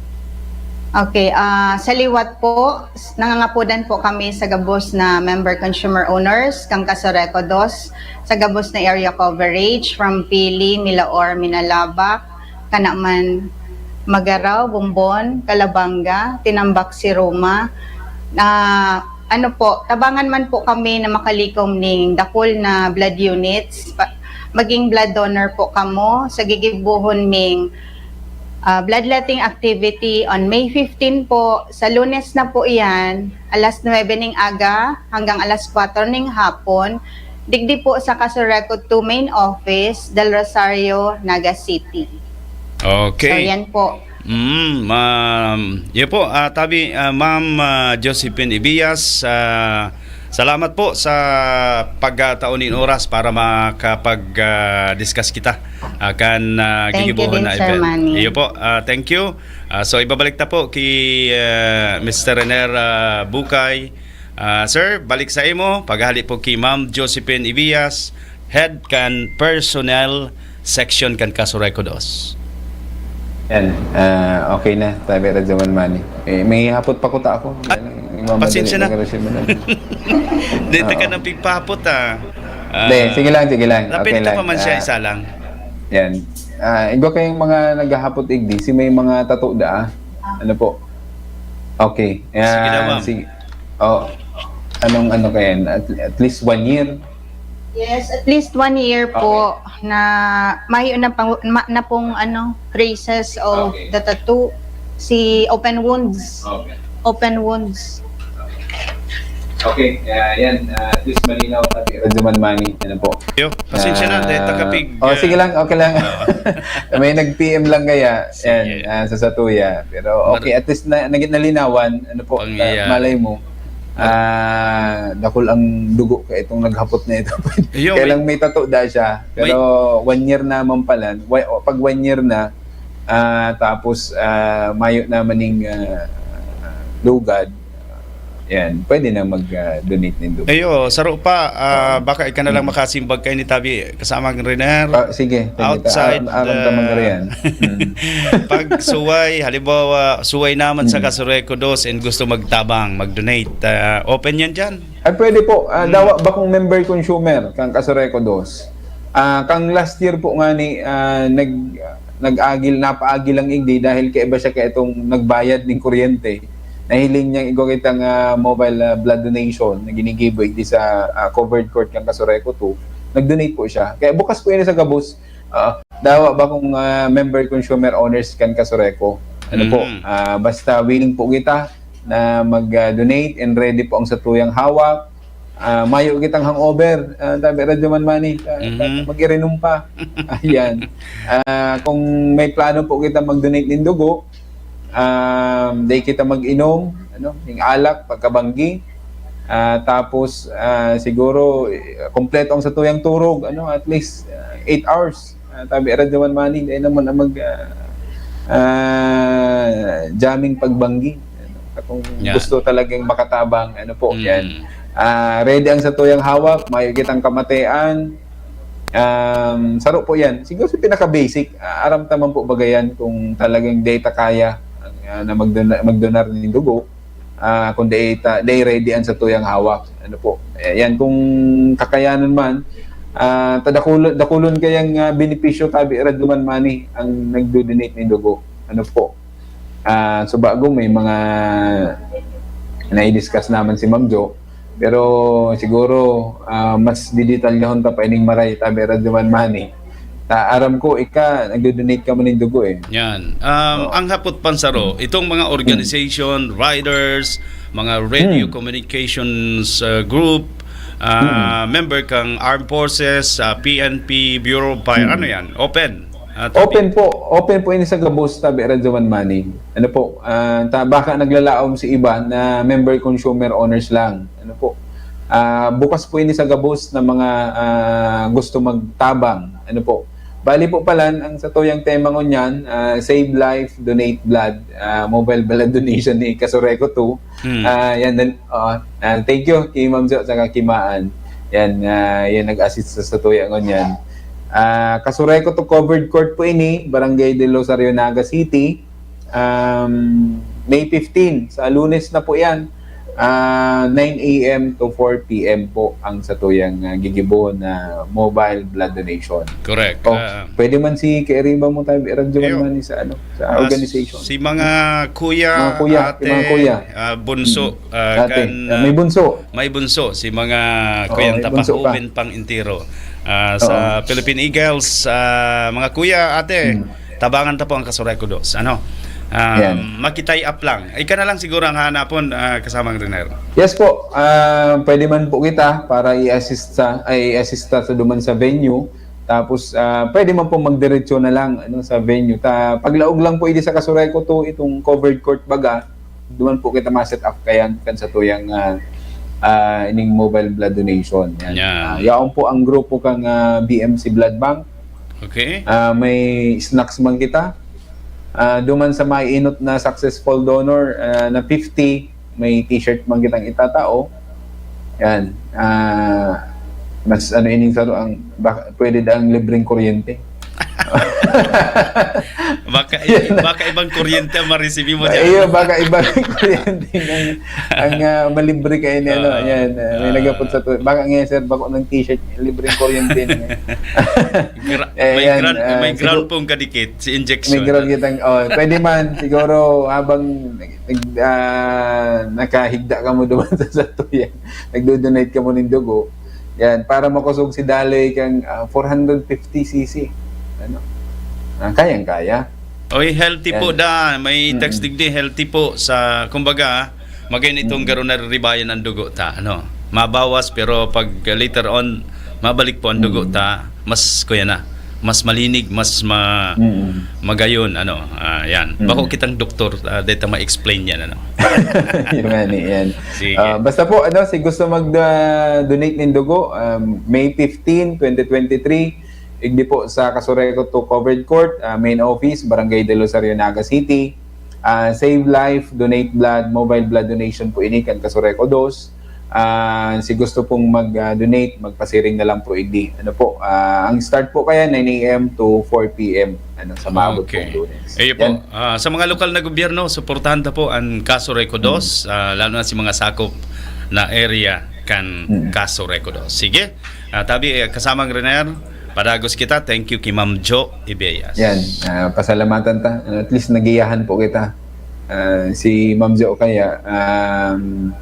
Okay, ah, sa liwat po, s-, nangangapodan po kami sa gabos na member consumer owners, kan Casureco Dos, sa gabos na area coverage, from Pili, Milaor, Minalabac, kana man Magarao, Bombon, Calabanga, Tinambac, Siruma. Na, ano po, tabangan man po kami na makalikom ning dakul na blood units, pa-, maging blood donor po kamo sa gigibohon ming, ah, bloodletting activity on May fifteen po. Sa Lunes na po iyan, alas nuebe ning aga hanggang alas kwatro ning hapon, digdi po sa Casureco two Main Office, Del Rosario, Naga City. Okay. So, yan po. Mm, ma'am. Yun po, ah, tabi, ah, Ma'am, ah, Josephine Ibias, ah, salamat po sa pagkataon nin oras para makapag, ah, discuss kita, ah, kan, ah, Thank you gigibohon din, na Sir event. Manny. Iyo po, ah, thank you. Ah, so, ibabalik ta po ki, ah, Mister Rener, ah, Bukay. Ah, sir, balik sa imo. Paghali po ki Ma'am Josephine Ibias, head kan personnel section kan Casureco Dos. Yan. Ah, okay na. Tabi ra dyan man, Manny. Eh, may hapot pa kuta ako. Ah, Yan lang, yung mga pasensya na. madali, magkakaroon siya, madali. Di, Oo. taka nang pigpahapot, ah. Ah, Hindi, sige lang, sige lang. lapit Okay ka lang. pa man siya, Ah, isa lang. yan. Ah, iba kayong mga naghahapot igdi, si may mga tato da, ah. Ano po? Okay. Sige daw, Ah, ma'am. sige. Oh, anong ano kaya yan? At, at least one year? Yes, at least one year po Okay. na mayo na pang-, ma-, na pong ano, traces of Okay. the tattoo. Si open wounds. Okay. Open wounds. Okay, kaya yan, ah, at least malinaw, Tabi Radyo Man Manny. Ano po? Yo, pasensya na, Ah, dahil takapig, oh, ah, sige lang, okay lang. oo. May nag-P M lang kaya, Sige. yan, ah, sa Satuya. Pero Mar- okay, at least na, naging nalinawan, ano po, Ang ah, iya. malay mo. Mar- Ah, dakul ang dugo ka itong naghapot na ito. Iyo, Kaya may lang may tato da siya. Pero May one year naman pala. Wa-, pag one year na, ah, tapos, ah, mayo naman ning, ah, lugad, yan, pwede na mag, ah, donate nin dugo. Ayo, saro pa, ah, Oo. baka ika na lang Mm. makasimbag kay ni Tabi, kasamang Rener. Ah, sige, sige. Outside, Aram-, aram ka man ah, riyan. Mm. pag suway, halimbawa, suway naman sa Mm. Casureco Dos and gusto magtabang, mag-donate, ah, open yan dyan. Ay, pwede po. Ah, Mm. dawa ba kung member consumer, kang Casureco Dos? Ah, kang last year po nga ni, ah, nag-, nag-agil, napaagil ang igdi dahil kaiba siya kay itong nagbayad ning kuryente. Nahiling niyang igwa kitang, ah, mobile, ah, blood donation na ginigibo igdi sa, ah, covered court kan Casureco Two. Nag-donate po siya. Kaya bukas po yun sa gabos. Ah, dawa ba kung, ah, member consumer owners kan Casureco? Ano po? Mm. Ah, basta willing po kita na mag, ah, donate and ready po ang satuyang hawak. Ah, mayo kitang hangover, ah, Tabi Radyo Man Manny, ah, Mhm. mag-irinom pa. Ayan. Ah, kung may plano po kita mag-donate nin dugo, um, di kita mag-inom, ano, ning alak, pagkabanggi. Ah, tapos, ah, siguro, eh, kompleto ang satuyang turog, ano, at least, ah, eight hours. Ah, Tabi Radyo Man Manny, di naman ang mag, ah, ah, jamming pagbanggi. Ano, kung Yan. gusto talagang makatabang, ano po, Mm. yan. Ah, ready ang satuyang hawak, mayo kitang kamatean. Um, saro po yan. Siguro sa pinaka-basic, ah, aram ta man po baga yan kung talagang di ta kaya, ah, na magdona-, magdonar nin dugo. Ah, kung di ta, di ready ang satuyang hawak. Ano po? Eh, yan, kung kakayanan man, ah, ta dakulon, dakulon kayang, ah, benepisyo, Tabi Radyo Man Manny, ang nagdo-donate nin dugo. Ano po? Ah, so bago may mga nai-discuss naman si Ma'am Jo, pero siguro, ah, mas didetalyahan ta pa ining maray, Tabi Radyo Man Manny. Ta, aram ko, ika, nagdo-donate ka man nin dugo, eh. Yan. Um, Oo. ang hapot pansaro, itong mga Hmm. organization, riders, mga radio Hmm. communications, uh, group, uh, Hmm. member kang Armed Forces, uh, P N P, Bureau of Fire, Hmm. ano yan? Open. Ah, Tabi. Open po. Open po ini sa gabos, Tabi Radyo Man Manny. Ano po, ah, ta-, baka naglalaom si iba na member consumer owners lang. Ano po? Ah, bukas po ini sa gabos na mga, ah, gusto magtabang. Ano po? Bali po palan, ang satuyang tema ngunyan, ah, Save Life, Donate Blood, ah, mobile blood donation ni Kasureco two. Hmm. Ah, yan, dan-, oo. Ah, thank you kay Ma'am Jo saka kay Maan. Yan, ah, yan nag-assist sa, sa tuya ngunyan. Ah, Kasureco two Covered Court po ini, Barangay del Rosario, Naga City. Um, May fifteen, sa Lunes na po yan. Ah, nine a m to four p m po ang satuyang, ah, gigibo na mobile blood donation. Correct. Oh, ah, pwede man si Kairiba mo tayo, Radyo Ayo. Man sa, ano, sa Ah, organization. Si mga kuya, Mga kuya, ate, si mga kuya. Ah, bunso, Mm. ah, Ate, kan, ah, may ah, bunso. May bunso, si mga Oo, kuyang may bunso pa. Tapahumin pang entero. Ah, sa Oo. Philippine Eagles, ah, mga kuya, ate, Mm. tabangan ta po ang Kasureco dos. Ano? Ah, Yan. Makitay up lang. Ika na lang siguro ang hanapon, ah, kasamang Riner. Yes po. Ah, pwede man po kita para i-assist sa, ay, i-assist sa duman sa venue. Tapos, ah, pwede man po magdiretso na lang, ano, sa venue. Ta, paglaog lang po idi sa Kasureco two, itong covered court baga, duman po kita ma-set up kayan kan satuyang, ah, ah, ining mobile blood donation. Yan. Yan. Ah, yaon po ang grupo kang, ah, B M C Blood Bank. Okay. Ah, may snacks man kita. Ah, duman sa mainot na successful donor, ah, na fifty, may t-shirt man kitang itatao. Yan. Ah, mas ano ining saro ang, baka, pwede daang libreng kuryente. Baka, baka ibang kuryente ang ma-receive mo dyan. Iyo, baka ibang kuryente ang, ang, ah, malibre kayo ni ano. Ah, yan, ah, may ah. Nagapot sa tu-, baka ngayon, sir, bako ng t-shirt, libreng kuryente na. Gra-, Eh, may yan, ground, ah, may ground sigu-, pong kadikit, si injection. May ground kitang, oh, pwede man, siguro habang nag-, nag-, ah, nakahigda ka mo duman sa satuyan, nagdo-donate ka mo ng dugo, yan, para makusog si Daloy kang, ah, four hundred fifty C C. Ano? Ah, kayang-kaya. Oy, healthy po. Yan. Da, may Mm-mm. Text digdi, healthy po sa, kumbaga, magayon itong Mm-mm. garo na riribayan ang dugo ta, ano? Mabawas, pero pag, uh, later on, mabalik po ang dugo Mm-mm. ta, mas, kuya na, mas malinig, mas ma-, Mm-mm. magayon, ano, ah, yan. Mm-mm. Bako kitang doktor, ah, deta ma-explain yan, ano? Yun nga ni, yan. Sige. Ah, basta po, ano, si gusto mag, ah, donate nin dugo, um, May fifteen, twenty twenty-three, igdi po sa Kasureco two Covered Court, ah, main office, Barangay del Rosario, Naga City. Ah, Save Life, Donate Blood, mobile blood donation po ini kan Kasureco dos. Ah, si gusto pong mag, ah, donate, magpasiring na lang po igdi. Ano po, ah, ang start po kaya nine a m to four p m, ano, sa maabot Okay. pong Lunes. Ayun po. Yan. Ah, sa mga lokal na gobyerno, suportahan ta po ang Kasureco dos, Mm. ah, lalo na si mga sakop na area kan Mm. Kasureco dos. Sige. Ah, tabi, eh, kasamang Riner, padagos kita. Thank you kay Ma'am Jo Ibeas. Yan, ah, pasalamatan ta. At least nagiyahan po kita. Ah, si Ma'am Jo kaya, um,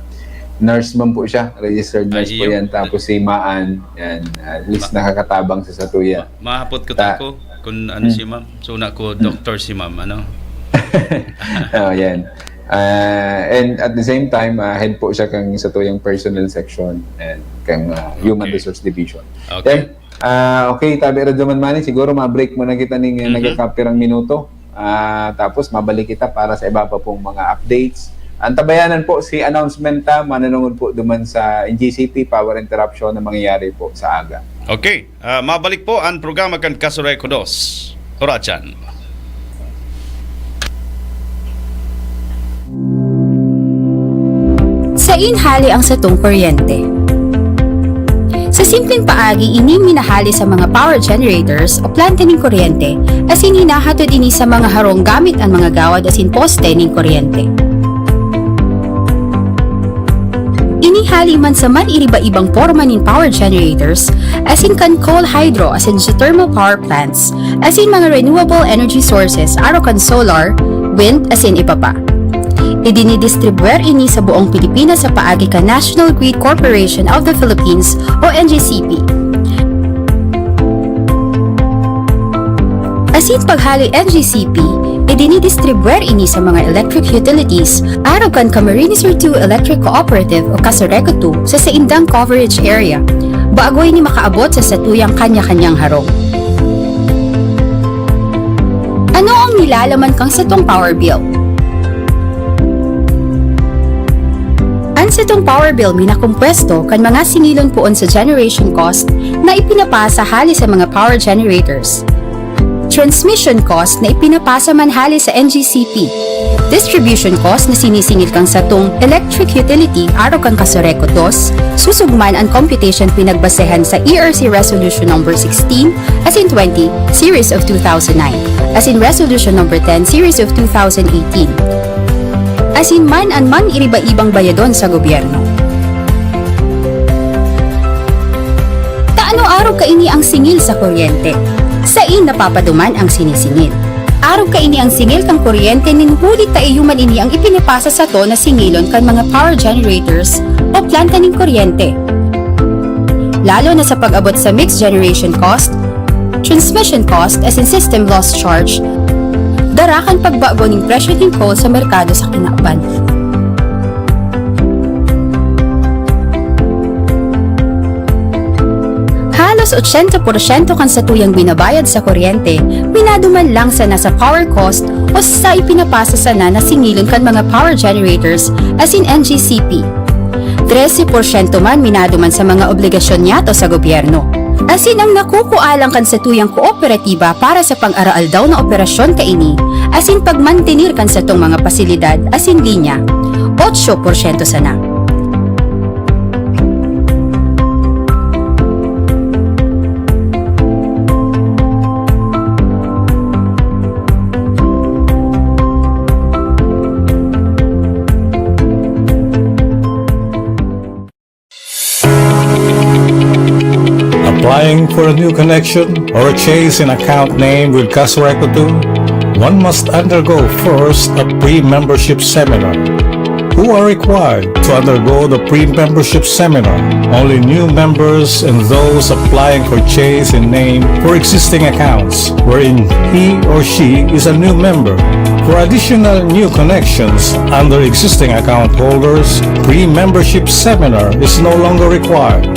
nurse man po siya, registered nurse po Ayun. Yan. Tapos si Maan, yan, at least Ma- nakakatabang sa satuya. Ma-, mahapot ko Ta- ta ko kung ano Hmm. si Ma'am. So, na ko, Hmm. Doktor si Ma'am, ano? Oh, yan. Ah, and at the same time, ah, head po siya kang satuyang personnel section and kang, ah, human Okay. resource division. Okay. Then, ah, okay, tabi ra duman, Manny, siguro ma-break muna kita ning, eh, Mhm. nagkakapirang minuto. Ah, tapos mabalik kita para sa iba pa pong mga updates. Ang tabayanan po, si announcement ta, manunungod po duman sa N G C P, power interruption na mangyayari po sa aga. Okay. Ah, mabalik po ang programa kan Kasureco dos. Horatsan. Sain hale ang satong kuryente? Sa simpleng paagi, ini minahali sa mga power generators o planta nin kuryente, asin hinahatod ini sa mga harong gamit an mga gawad asin poste nin kuryente. Ini hale man sa man iriba-ibang porma nin power generators, asin kan coal, hydro, asin geothermal power plants, asin mga renewable energy sources, arog kan solar, wind, asin iba pa. Idinidistribwer ini sa buong Pilipinas sa paagi kan National Grid Corporation of the Philippines o N G C P. Asin paghale N G C P, idinidistribwer ini sa mga electric utilities, arog kan Camarines Sur two Electric Cooperative o Casureco two sa saindang coverage area. Bago ini makaabot sa satuyang kanya-kanyang harong. Ano ang nilalaman kang satong power bill? An satong power bill minakompwesto kan mga singilon poon sa generation cost na ipinapasa hale sa mga power generators. Transmission cost na ipinapasa man hale sa N G C P. Distribution cost na sinisingil kan satong electric utility arog kan Casureco dos, susog man an computation pinagbasehan sa E R C Resolution Number sixteen asin twenty, Series of two thousand nine, asin Resolution Number ten, Series of two thousand eighteen, asin man an mang iriba-ibang bayadon sa gobyerno. Taano arog kaini ang singil sa kuryente? Sain napapaduman ang sinisingil. Arog kaini ang singil kan kuryente nin huli ta iyo man ini ang ipinapasa sato na singilon kan mga power generators o planta nin kuryente. Lalo na sa pag-abot sa mixed generation cost, transmission cost asin system loss charge, dara kan pagbago nin presyo nin coal sa merkado sa kinaban. Halos ochenta porsyento kan satuyang binabayad sa kuryente, minaduman lang sana sa power cost o sa ipinapasa sana na singilon kan mga power generators asin N G C P. Trese porsyento man minaduman sa mga obligasyon niyato sa gobyerno. Asin ang nakukua lang kan satuyang kooperatiba para sa pang-araaldaw na operasyon kaini, asin pagmantener kan satong mga pasilidad asin linya, otso porsyento sana. Applying for a new connection or a change in account name with Casureco two, one must undergo first a pre-membership seminar. Who are required to undergo the pre-membership seminar? Only new members and those applying for change in name for existing accounts wherein he or she is a new member. For additional new connections under existing account holders, pre-membership seminar is no longer required.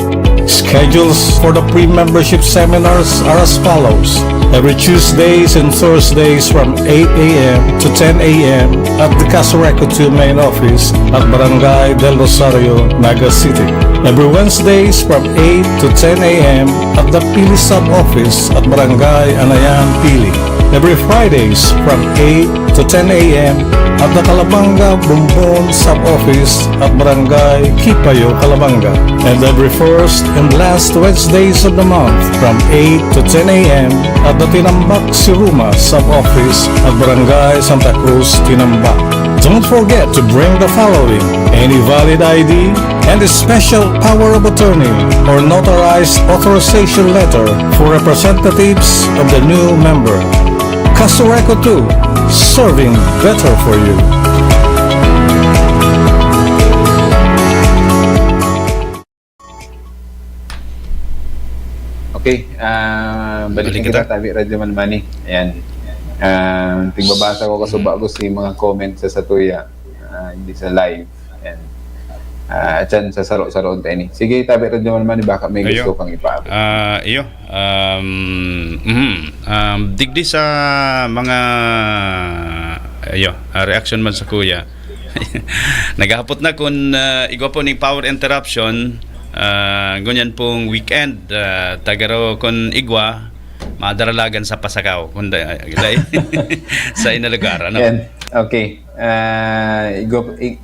Schedules for the pre-membership seminars are as follows. Every Tuesdays and Thursdays from eight a m to ten a m at the Casureco two main office at Barangay Del Rosario, Naga City. Every Wednesdays from eight to ten a m at the Pili Sub-Office at Barangay Anayan, Pili. Every Fridays from eight to ten a m at the Calabanga Bombon Sub-Office at Barangay Kipayo, Calabanga. And every first and last Wednesdays of the month from eight to ten a m at the Tinambac Siruma Sub-Office at Barangay Santa Cruz, Tinambac. Don't forget to bring the following: any valid I D and a special power of attorney or notarized authorization letter for representatives of the new member. Casureco two, serving better for you. Okay, ah, balik Balik na kita, kita. Tabi Radyo Manmani. Ayan. Ah, tigbabasa ko kasuba ko si mga comment sa satuya. Ah, hindi sa live. Ayan. Ah, atyan sa saro-saro ta ini. Sige, Tabi Radyo Manmani, baka may Ayo. gusto kang ipaabot. Ah, iyo. Um, mhm. Um, digdi sa mga, ayo, ah, reaction man sa kuya. Naghahapot na kun, ah, igwa po ning power interruption, ah, ngunyan pong weekend, ah, tagaro kun igwa, madaralagan sa Pasakaw, kun da-, dai-, sa ina lugar, ano? Yan. Okay. Ah, igwa po, i-,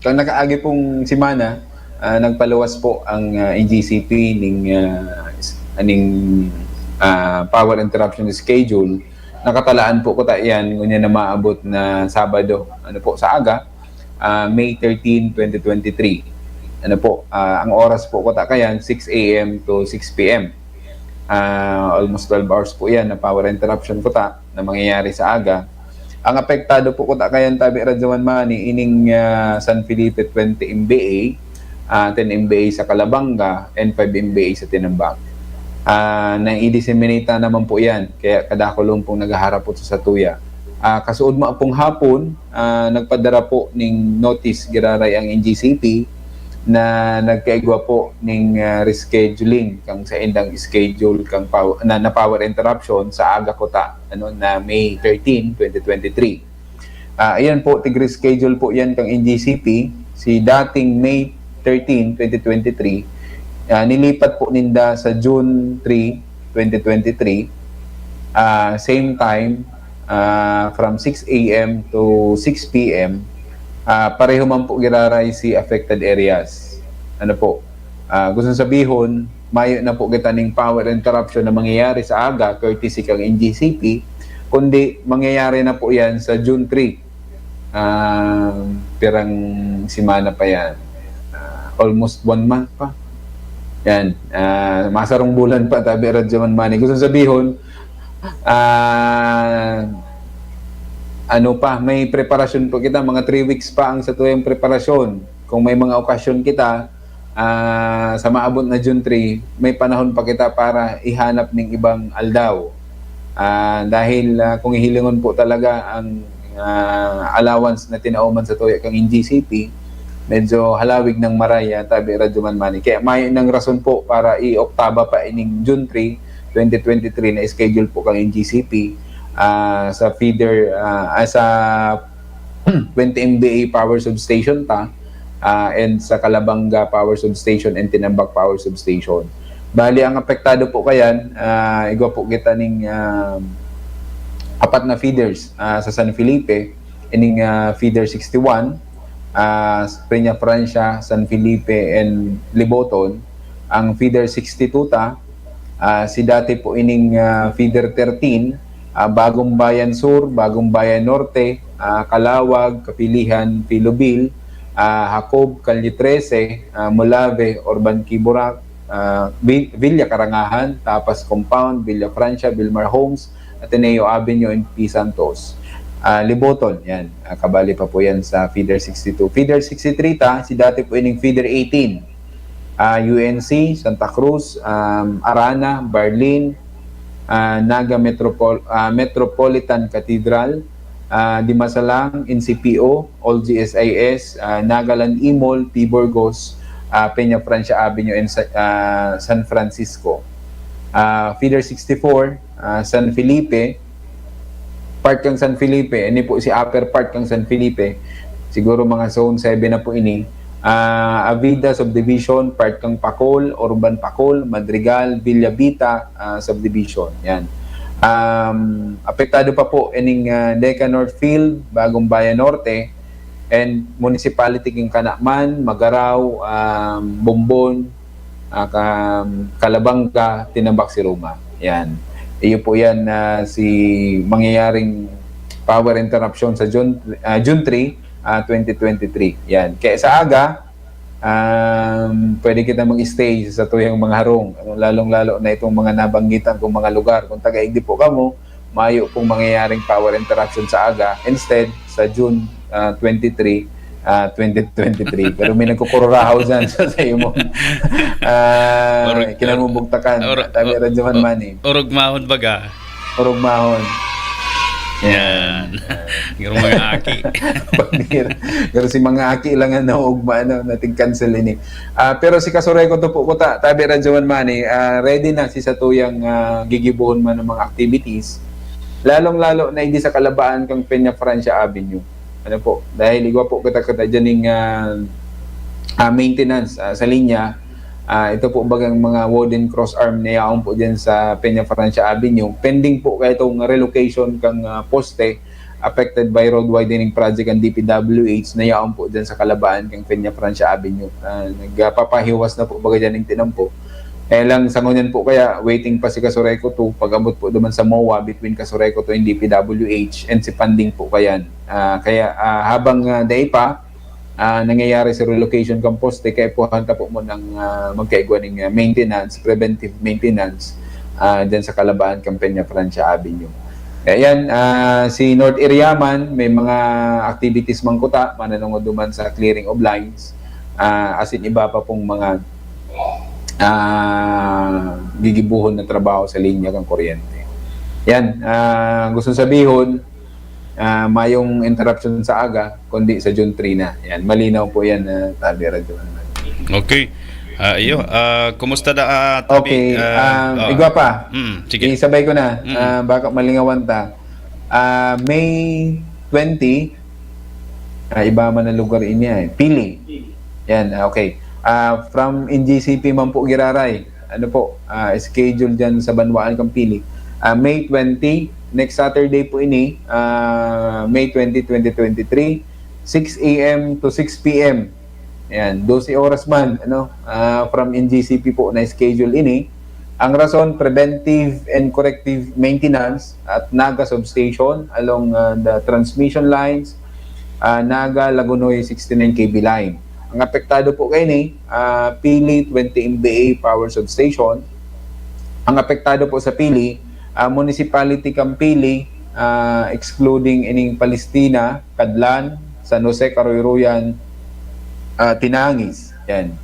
kang nakaagi pong semana, ah, nagpaluwas po ang, ah, N G C P ning, ah, s-, ning, ah, power interruption schedule. Nakatalaan po kuta iyan, ngunyan na maabot na Sabado, ano po, sa aga, ah, May thirteen, twenty twenty-three. Ano po, ah, ang oras po kuta kayan, six a m to six p m. Ah, almost twelve hours po yan na power interruption kuta na mangyayari sa aga. Ang apektado po kuta kayan, Tabi Radyo Manmani, ining, ah, San Felipe twenty M V A, ah, ten M V A sa Calabanga, and five M V A sa Tinambac. Ah, nai-disseminate naman po yan, kaya kadakulong pong naghaharapot sa satuya. Ah, kasuodma pong hapon, ah, nagpadara po ning notice giraray ang N G C P na nagkaigwa po ning, ah, rescheduling kang saindang schedule kang pow-, na, na power interruption sa aga kuta, ano, na May thirteen, twenty twenty-three. Ah, ayan po, tig-reschedule po yan kang N G C P. Si dating May thirteen, twenty twenty-three, ah, nilipat po ninda sa June three, twenty twenty-three. Ah, same time, ah, from six a m to six p m, ah, pareho man po giraray si affected areas. Ano po, ah, gusto sabihon, mayo na po kita ning power interruption na mangyayari sa aga, courtesy kang N G C P, kundi mangyayari na po yan sa June three. Ah, pirang semana pa yan. Ah, almost one month pa. Yan. Ah, masarong bulan pa, tabi Radyo Man Money. Gusto sabihon, ah, ano pa, may preparasyon po kita, mga three weeks pa ang satuyang preparasyon. Kung may mga okasyon kita, ah, sa maabot na June three, may panahon pa kita para ihanap ning ibang aldaw. Ah, dahil, ah, kung hihilingon po talaga ang, ah, allowance na tinaoman sa tuya kang N G C P, medyo halawig ng maray, ah, tabi Radyo Man Money. Kaya may nang rason po para i-oktaba pa ining June three, twenty twenty-three na schedule po kang N G C P, ah, sa feeder, ah, ah, sa twenty M V A power substation ta, ah, and sa Calabanga Power Substation and Tinambac Power Substation. Bali, ang apektado po kayan, ah, igwa po kita ning, ah, apat na feeders, ah, sa San Felipe, ining, ah, feeder sixty-one, ah, Peña Francia, San Felipe, and Liboton. Ang feeder sixty-two ta, ah, si dati po ining, ah, feeder thirteen, ah, Bagong Bayan Sur, Bagong Bayan Norte, ah, Calawag, Kapilihan, Filobel, ah, Jacob, Calle trese, ah, Molave, Urban Quiborac, ah, Vi-, Villa Karangahan, Tapas Compound, Villa Francia, Vilmar Homes, Ateneo Avenue, and P Santos. Ah, Liboton, yan. Ah, kabali pa po yan sa feeder sixty-two. Feeder sixty-three ta, si dati po ining feeder eighteen. Ah, U N C, Santa Cruz, um, Arana, Barlin, ah, Naga Metropol-, ah, Metropolitan Cathedral, ah, Dimasalang, N C P O, Old G S I S, ah, Nagaland Imol, P Burgos, ah, Peña Francia Avenue, and Sa-, ah, San Francisco. Ah, feeder sixty-four, ah, San Felipe, part kang San Felipe, ini po si upper part kang San Felipe, siguro mga zone seven na po ini. Ah, Avida Subdivision, part kang Pacol, Urban Pacol, Madrigal, Villa Vita, ah, Subdivision. Yan. Um, apektado pa po ining, ah, Deca Northfield, Bagong Bayan Norte, and municipality king Canaman, Magarao, um, Bombon, ah, ka-, Calabanga, Tinambac, Siruma. Yan. Iyo po yan na si mangyayaring power interruption sa June, ah, June three, ah, twenty twenty-three. Yan. Kaya sa aga, um, pwede kita mag-stay sa tuyang mga harong. Ano, lalong-lalo na itong mga nabanggitan kong mga lugar. Kung taga-igdi po kamo, mayo pong mangyayaring power interruption sa aga. Instead, sa June, ah, twenty-three, ah, twenty twenty-three. Pero may nagkukururahaw dyan sa, sa imo. Ah, Orog-, kinamubugtakan. Or-, Tabi or-, Radyo Man or-, Money. Orog mahon baga. Orog mahon. Yan. Yung mga aki. Pagbira. Pero si mga aki lang ang naugma, ano, nating cancel ini. Ah, pero si Kasureko to po kuta, Tabi Radyo Man Money, ah, ready na si satuyang, ah, gigibuhon man ng mga activities. Lalong-lalo na hindi sa kalabaan kang Peña Francia Avenue. Ano po, dahil igwa po kita-kita dyan yung, ah, ah, maintenance, ah, sa linya. Ah, ito po bagang mga wooden cross arm na yaon po dyan sa Peña Francia Avenue. Pending po kaya itong relocation kang, ah, poste affected by road widening project ang D P W H na yaon po dyan sa kalabaan kang Peña Francia Avenue. Ah, nagpapahiwas na po baga dyan yung tinampo. Eh lang, sa ngunyan po kaya, waiting pa si Kasureko to, pag-abot po duman sa MOA, between Kasureko to and D P W H, and si Panding po kayan. Ah, kaya, ah, habang, ah, dai pa, ah, nangyayari sa relocation kang poste, kaya po hanta po mo ng, ah, magkaigwa ng, ah, maintenance, preventive maintenance, ah, dyan sa kalabaan kang Peña Francia Avenue. Ayan, ah, si North Iriaman, may mga activities man kuta, mananungod duman sa clearing of lines, ah, as in iba pa pong mga, ah, gigibuhon na trabaho sa linya kang kuryente. Yan, ah, gusto sabihon, ah, mayong interruption sa aga, kundi sa June three na. Yan, malinaw po yan, ah, Tabi Radyo Man. Okay. Ah, iyo. Ah, kumusta da, ah, Tabi? Okay, Ah, um, ah. igwa pa. Mm, sige. Isabay ko na. Mm. Ah, baka malingawan ta. Ah, May twenty, ah, iba man ang lugar inya eh. Pili. Yan, ah, okay. Ah, from N G C P man po giraray. Ano po, ah, schedule dyan sa banwaan kang Pili. Ah, May twenty, next Saturday po ini, ah, May twenty, twenty twenty-three, six a m to six p m. Ayan, dose oras man, ano, ah, from N G C P po na schedule ini. Ang rason, preventive and corrective maintenance at Naga substation along, ah, the transmission lines, ah, Naga Lagonoy sixty-nine K V line. Ang apektado po kaini, ah, Pili twenty M V A power substation. Ang apektado po sa Pili, ah, municipality kan Pili, ah, excluding ining Palestina, Cadlan, San Jose, Karoyroyan, ah, Tinangis. Yan.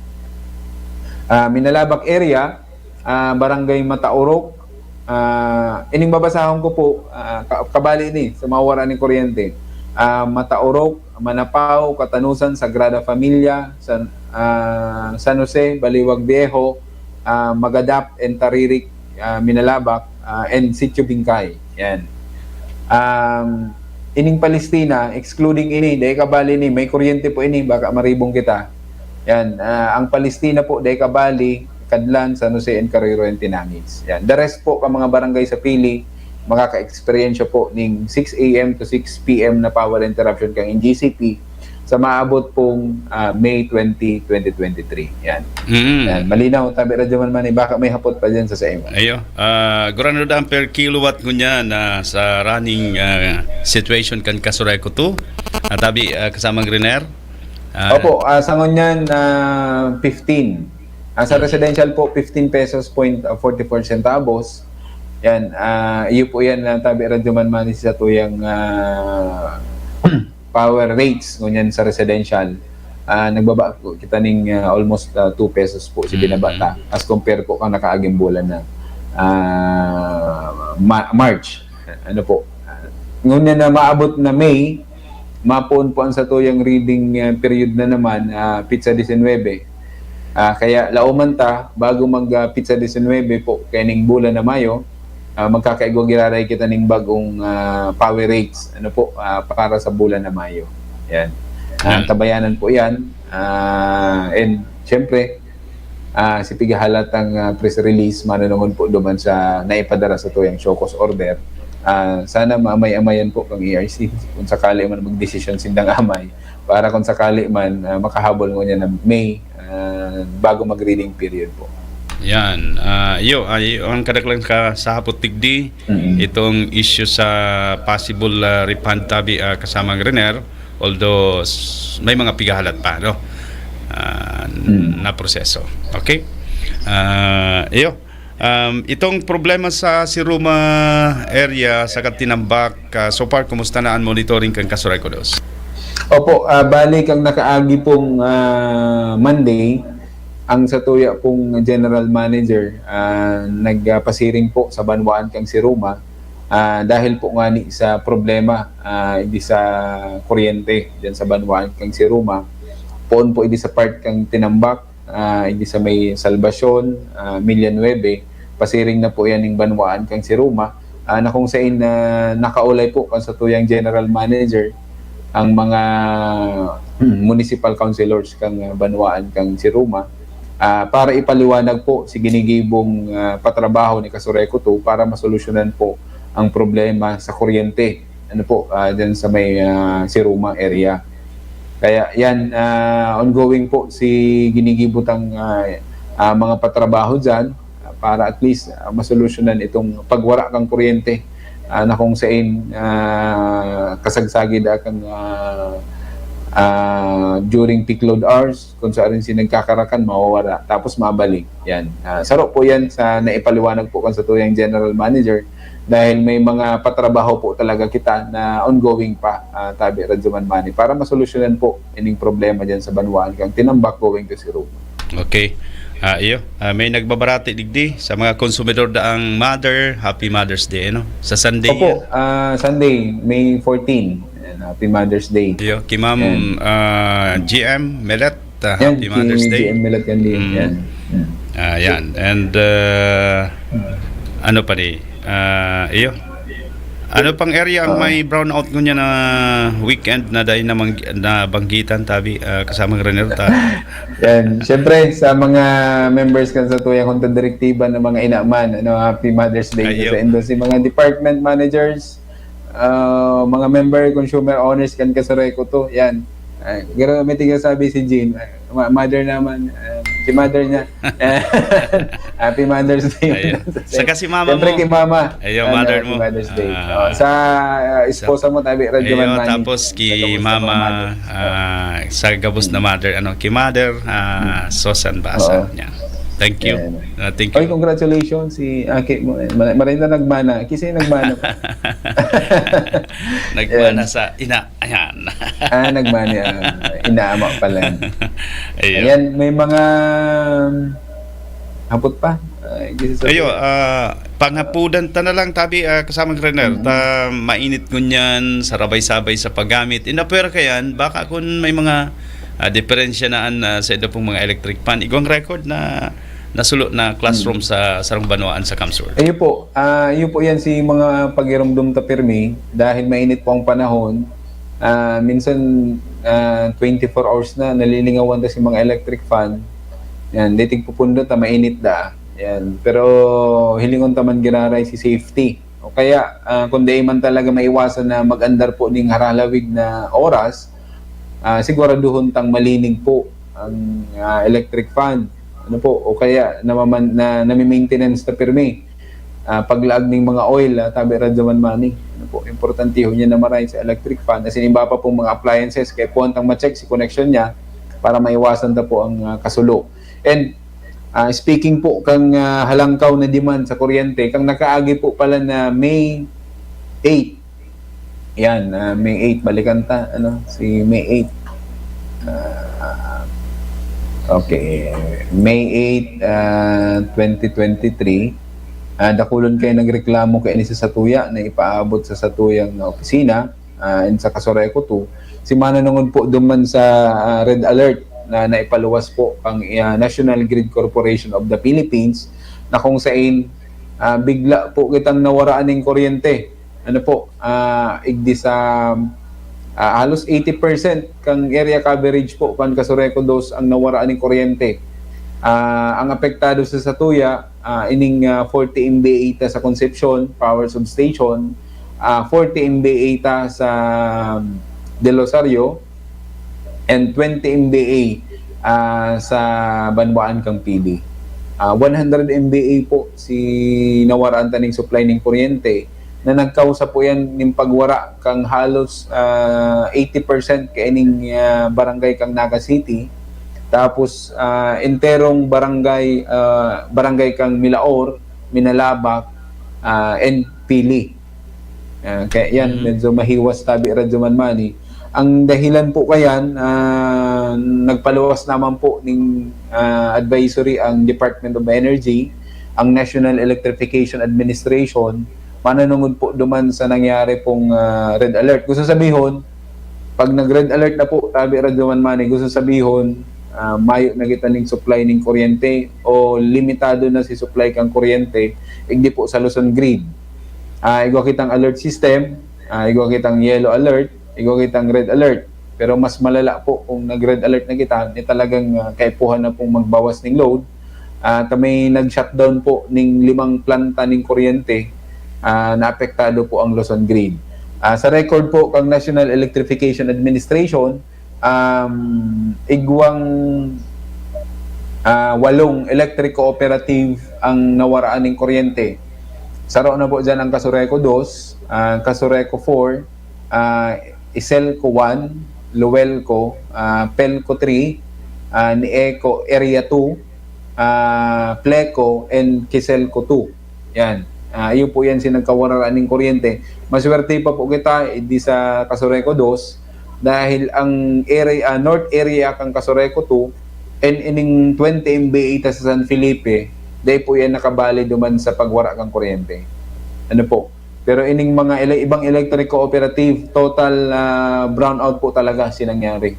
Ah, Minalabac area, ah, Barangay Mataurok. Ah, ining babasahon ko po, ah, ka-, kabali ni sa mawawara ning kuryente. Ah, Mataurok, Manapao, Katanusan, Sagrada Familia, San, ah, San Jose, Baliwag Viejo, ah, Magadap, and Taririk, ah, Minalabac, ah, and Sitio Bingkay. Yan. Um, ining Palestina, excluding ini, dai kabali ni, may kuryente po ini, baka maribong kita. Yan, ah, ang Palestina po, dai kabali, Cadlan, San Jose, and Karoyroyan, Tinangis. Yan. The rest po, ang mga barangay sa Pili, makaka-eksperyensya po ning six a m to six p m na power interruption kan N G C P sa maabot pong, ah, May twenty, twenty twenty-three. Yan. Mm. Yan. Malinaw, tabi Radyo Man Mani, baka may hapot pa dyan sa sa imo. Ayo, ah, gurano da ang per kilowatt ngunyan na sa running, ah, situation kan Kasuray Kuto. At tabi, ah, kasamang Griner. Ah, Opo, ah, sa ngunyan, ah, fifteen. Ah, sa residential po, fifteen pesos point forty-four centavos. Yan, ah, iyo po yan na tabi Radyo Man Mani sa tuyang, ah, power rates ngunyan sa residential. Ah, nagbaba po kita ning, ah, almost, ah, two pesos po si Mm. binaba ta as compare po kang nakaaging bulan na, ah, Ma- March. Ano po? Ah, ngunyan na maabot na May, mapoon po ang satuyang reading, ah, period na naman, ah, pitsa disinwebe. Ah, kaya laoman ta, bago mag, ah, pitsa disinwebe po, kaining bulan na Mayo, ah, magkakaigwa giraray kita ning bagong, ah, power rates, ano po, ah, para sa bulan na Mayo. Yan. Ah, Yan. Tabayanan po yan. Ah, and, syempre, ah, si pigahalatang, ah, press release, manunungod po duman sa naipadara sa tuyang show cause order. Ah, sana maamay-amayan po kang E R C kung sakali man magdesisyon sindang amay para kung sakali man, ah, makahabol ngunyan na May, ah, bago mag-reading period po. Yan. Ah, iyo, ay, ang kadaklan ka sa hapot digdi, Mm. itong issue sa possible, ah, refund tabi, ah, kasamang Griner, although s- may mga pigahalat pa, no? Ah, Mm. na proseso. Okay? Ah, iyo. Um, itong problema sa Siruma area, sa Katinambak, ah, so far, kumusta na ang monitoring kan Kasuray Kudos? Opo, ah, bali kang nakaagi pong, ah, Monday, ang satuya pong general manager, ah, nagpasiring po sa banwaan kang Siruma, ah, dahil po ngani sa problema, ah, idi sa kuryente diyan sa banwaan kang Siruma. Poon po idi sa part kang Tinambak, ah, idi sa may Salvacion, ah, Millanueve, pasiring na po yan ning banwaan kang Siruma, ah, na kung sain, ah, nakaulay po kan satuyang general manager ang mga municipal councilors kang, ah, banwaan kang Siruma, ah, para ipaliwanag po si ginigibong, ah, patrabaho ni Kasuray Kuto para masolusyonan po ang problema sa kuryente, ano po, ah, dyan sa may, ah, Siruma area. Kaya yan, ah, ongoing po si ginigibotang, ah, ah, mga patrabaho dyan, ah, para at least, ah, masolusyonan itong pagwara kang kuryente, ah, na kung sain, ah, kasagsagi da kang, ah, ah, during peak load hours, kung saan si nagkakarakan, mawawara, tapos mabalik. Yan. Ah, saro po yan sa naipaliwanag po kan satuyang general manager dahil may mga patrabaho po talaga kita na ongoing pa, ah, tabi Radyo Man Mani, para masolusyonan po ining problema dyan sa banwaan kang Tinambak going to Siruma. Okay. Ah, iyo. Ah, may nagbabarati digdi sa mga konsumidor daang mother, Happy Mother's Day, no? Sa Sunday. Opo, ah, Sunday, May fourteen. Ayan, Happy Mother's Day. Iyo, ki Ma'am, Ayan. ah, G M Melet, ah, Yan, Happy Mother's si Day. G M Melet yan din. Mm. Yan. Mm. Ah, yan. And, uh, ano pa ni? Ah, iyo. Ano pang area ang Oo. may brownout ngunyan na weekend na dai na mang-, nabanggitan, tabi, ah, kasamang Renel, ta? Yan. Siyempre, sa mga members kan satuyang Junta Direktiba na mga ina man, ano, happy Mother's Day Ayo. sa indo. Si mga department managers, ah, mga member, consumer owners kan Kasureco to, yan. Ah, pero may tiga sabi si Jean, ah, ma-, mother naman, ah, si mother niya. Happy Mother's Day. Ayo. Saka si mama Siyempre mo. kay mama. Ayo, Ano, mother happy mo. Mother's Day. Ah. Oh, sa ah, esposa mo, tabi, Radyo Ayo, Man Manny. tapos ki Sa gabos na mama, mga mothers. ah, sa gabos na mother, ano, ki mother, ah, Susan Baasa. Oo. Yan. Thank you. Yan. Ah, thank Oy, you. Congratulations si Aki mo. Eh. Mara- Maray na nagmana. Kasi nagmana pa. Nagmana Yan. sa ina. Ayan. Ah, nagmana. Ah, inaama pala. Ayo. Ayan, may mga um, hapot pa. Ay, gusto Ayo, ah, panghapudan ta na lang, tabi, ah, kasamang Renel. Mm. Ta mainit ngunyan, sarabay-sabay sa paggamit. Inapwer ka yan, baka kung may mga ah, diferensya na an ah, sa iba pong mga electric fan. Igwang record na nasulo na classroom sa sarong banwaan sa CamSur. Iyo po, ah, iyo po yan si mga pagirumdum ta pirmi dahil mainit po ang panahon. Ah, minsan ah, twenty-four hours na nalilingawan ta si mga electric fan. Yan, di tigpupundot na mainit da. Yan. Pero hilingon ta man giraray si safety. O kaya, ah, kung di man talaga maiwasan na mag-andar po ning haralawig na oras, ah, siguraduhon tang malinig po ang ah, electric fan. Ano po? O kaya namaman, na nami-maintenance ta pirmi. Ah, paglaag ning mga oil, ah, tabi Radyo Man Manny. Ano po? Importantehon niya na maray sa electric fan. Kasi iba pa pong mga appliances, kaya po tang ma-check si connection niya para maiwasan ta po ang ah, kasulo. And ah, speaking po kang ah, halangkaw na demand sa kuryente, kang nakaagi po pala na May eight. Yan, ah, May eight, balikan ta, ano, si May eight. Ah, okay, May eight, ah, twenty twenty-three. Ah, dakulon kayo nagreklamo kay ni sa satuya na ipaabot sa satuyang opisina, ah, in sa Kasureco two. Si manunungod po duman sa ah, red alert na naipaluwas po ang ah, National Grid Corporation of the Philippines, na kung sain ah, bigla po kitang nawaraan ning kuryente. Ano po, ah, igdi sa ah, halos eighty percent kang area coverage po kan Kasureco dos ang nawaraan ning kuryente. Ah, ang apektado sa satuya, ah, ining ah, forty M V A ta sa Concepcion Power Substation, ah, forty M V A ta sa Del Rosario, and twenty M V A ah, sa banwaan kang Pili. Ah, one hundred M V A po si nawaraan ta ning supply ning kuryente, na nagkausa po yan ning pagwara kang halos ah, eighty percent kaining ah, barangay kang Naga City. Tapos ah, enterong barangay ah, barangay kang Milaor, Minalabac, ah, and Pili. Ah, kaya yan, Mm. medyo mahiwas tabi Radyo Man Manny. Ang dahilan po kayan, ah, nagpaluwas naman po ning ah, advisory ang Department of Energy, ang National Electrification Administration, manunungod po duman sa nangyari pong ah, red alert. Gusto sabihon, pag nag-red alert na po, tabi Radyo Man Manny, gusto sabihon, ah, mayo na kita ning supply ning kuryente o limitado na si supply kang kuryente, igdi po sa Luzon Grid. Ah, igwa kitang alert system, ah, igwa kitang yellow alert, igwa kitang red alert. Pero mas malala po kung nag-red alert na kita, ni talagang ah, kaipuhan na pong magbawas ning load. At may nag-shutdown po ning limang planta ning kuryente, ah, naapektado po ang Luzon Grid. Ah, sa record po kang National Electrification Administration, um, igwang ah, walong electric cooperative ang nawaraan ning kuryente. Saro na po dyan ang Kasureco dos, ah, Kasureco four, ah, Iselco one, Luelco, ah, Pelco three, ah, Nieco Area two, ah, Pleco, and Kiselco two. Yan. Ah, iyo po yan si nagkawaraan ning kuryente. Maswerte pa po kita, eh, di sa Kasureco dos, dahil ang area, ah, north area kang Kasureco two, and ining twenty M V A ta sa San Felipe, dahil po yan nakabali duman sa pagwara kang kuryente. Ano po? Pero ining mga ele-, ibang electric cooperative, total ah, brownout po talaga si nangyari.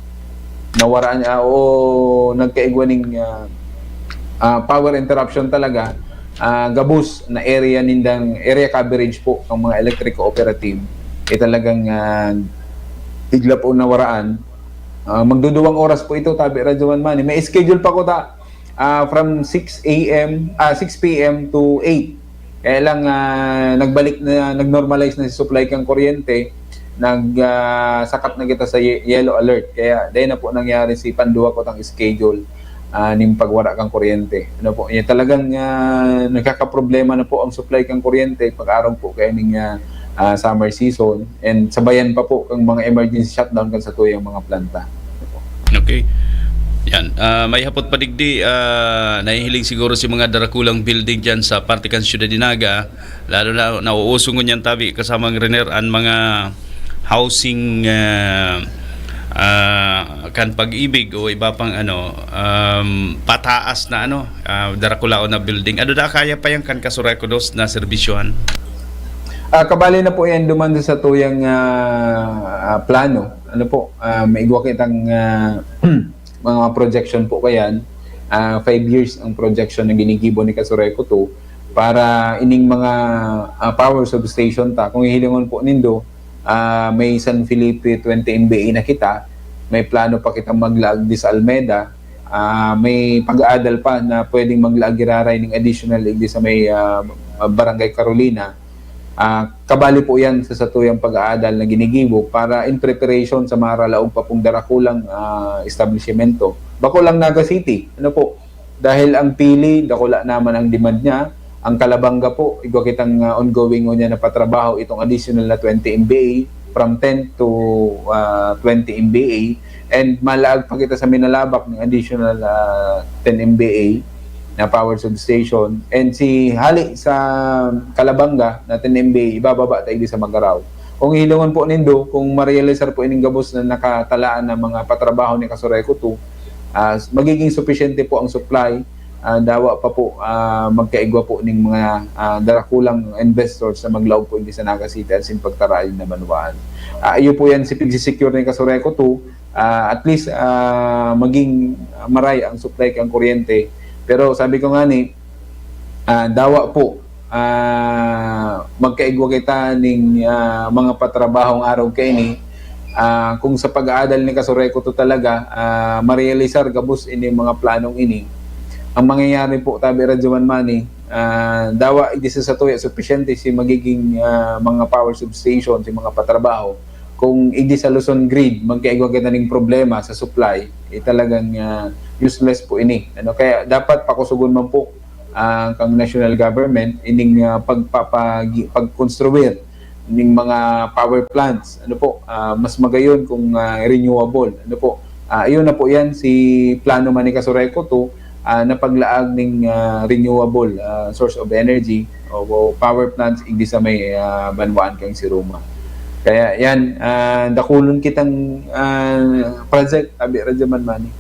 Nawaraan, ah, o nagkaigwa ning ah, ah, power interruption talaga. ah, gabos na area nindang, area coverage po ng mga electric cooperative, eh, talagang, ah, bigla po nawaraan. Ah, magduduwang oras po ito, tabi Radyo Man Mani. May schedule pa ko ta, ah, from six a m, ah, six p m to eight. Kaya lang, ah, nagbalik na, nag-normalize na si supply kang kuryente, nag, ah, sakat na kita sa ye-, yellow alert. Kaya dahil na po nangyari si panduwa ko tang schedule, ah, ning pagwara kang kuryente. Ano po, yan talagang, ah, nagkakaproblema na po ang supply kang kuryente pag-arog po kaya ning, ah, ah, summer season. And sabayan pa po ang mga emergency shutdown kan sa tuyang mga planta. Okay. Yan. Ah, may hapot pa digdi, ah, nahihiling siguro si mga darakulang building dyan sa parte kan Ciudad de Naga. Lalo na nauuso ngunyan tabi kasamang Riner an mga housing ah, ah, kan Pag-ibig o iba pang ano, um, pataas na ano, ah, darakulaon na building. Ano da kaya pa yan kan Kasureco dos na serbisyohan? Ah, kabali na po yan duman sa tuyang ah, ah, plano. Ano po, ah, may igwa kitang ah, mga projection po kayan. Ah, five years ang projection na ginigibo ni Kasureco two para ining mga ah, power substation ta. Kung hihilingon po nindo, ah, may San Felipe twenty M V A na kita. May plano pa kita maglaag di sa Almeda. Ah, may pag-aadal pa na pwedeng maglaag giraray ning additional igdi sa may ah, Barangay Carolina. Ah, kabali po yan sa satuyang pag-aadal na ginigibo para in preparation sa maralaog pa pong darakulang ah, establishmento. Bako lang Naga City, ano po? Dahil ang pili, dakula naman ang demand niya. Ang Calabanga po, igwa kitang ah, ongoing ngunyan na patrabaho itong additional na twenty M V A, from ten to ah, twenty M V A. And malaag pa kita sa Minalabac ng additional ah, ten M V A na power substation. And si hali sa Calabanga na ten M V A, ibababa ta igdi sa Magarao. Kung hilingon po nindo, kung marealisar po ining gabos na nakatalaan ng mga patrabaho ni Kasureco two, ah, magiging supisyente po ang supply. Ah, dawa pa po ah, magkaigwa po ning mga ah, darakulang investors na maglaog po igdi sa Naga City at sin pagtarayon na banwaan. Ah, iyo po yan si pagsisecure ni Kasureco two. Ah, at least ah, maging maray ang supply kang kuryente. Pero sabi ko nga ni, ah, dawa po ah, magkaigwa kita ning ah, mga patrabahong araw kaini. Ah, kung sa pag-aadal ni Kasureco two talaga, ah, marealisar gabos ini mga planong ini, ang mangyayari po, tabi Radyo Man Mani, ah, dawa igdi sa satuya supisyente si magiging ah, mga power substation, si mga patrabaho. Kung igdi sa Luzon grid, magkaigwa kita ning problema sa supply, eh, talagang ah, useless po ini. Ano, kaya dapat pakusugon man po ah, kang national government ining ah, pagpapagi-, pagkonstruir ning mga power plants. Ano po, ah, mas magayon kung ah, renewable. Ano po, ah, ayun na po yan, si plano man ni Kasureco two ah, na paglaag ning ah, renewable ah, source of energy o, o power plants igdi sa may ah, banwaan kang Siruma. Kaya yan, ah, dakulon kitang ah, project, tabi Radyo Man Mani.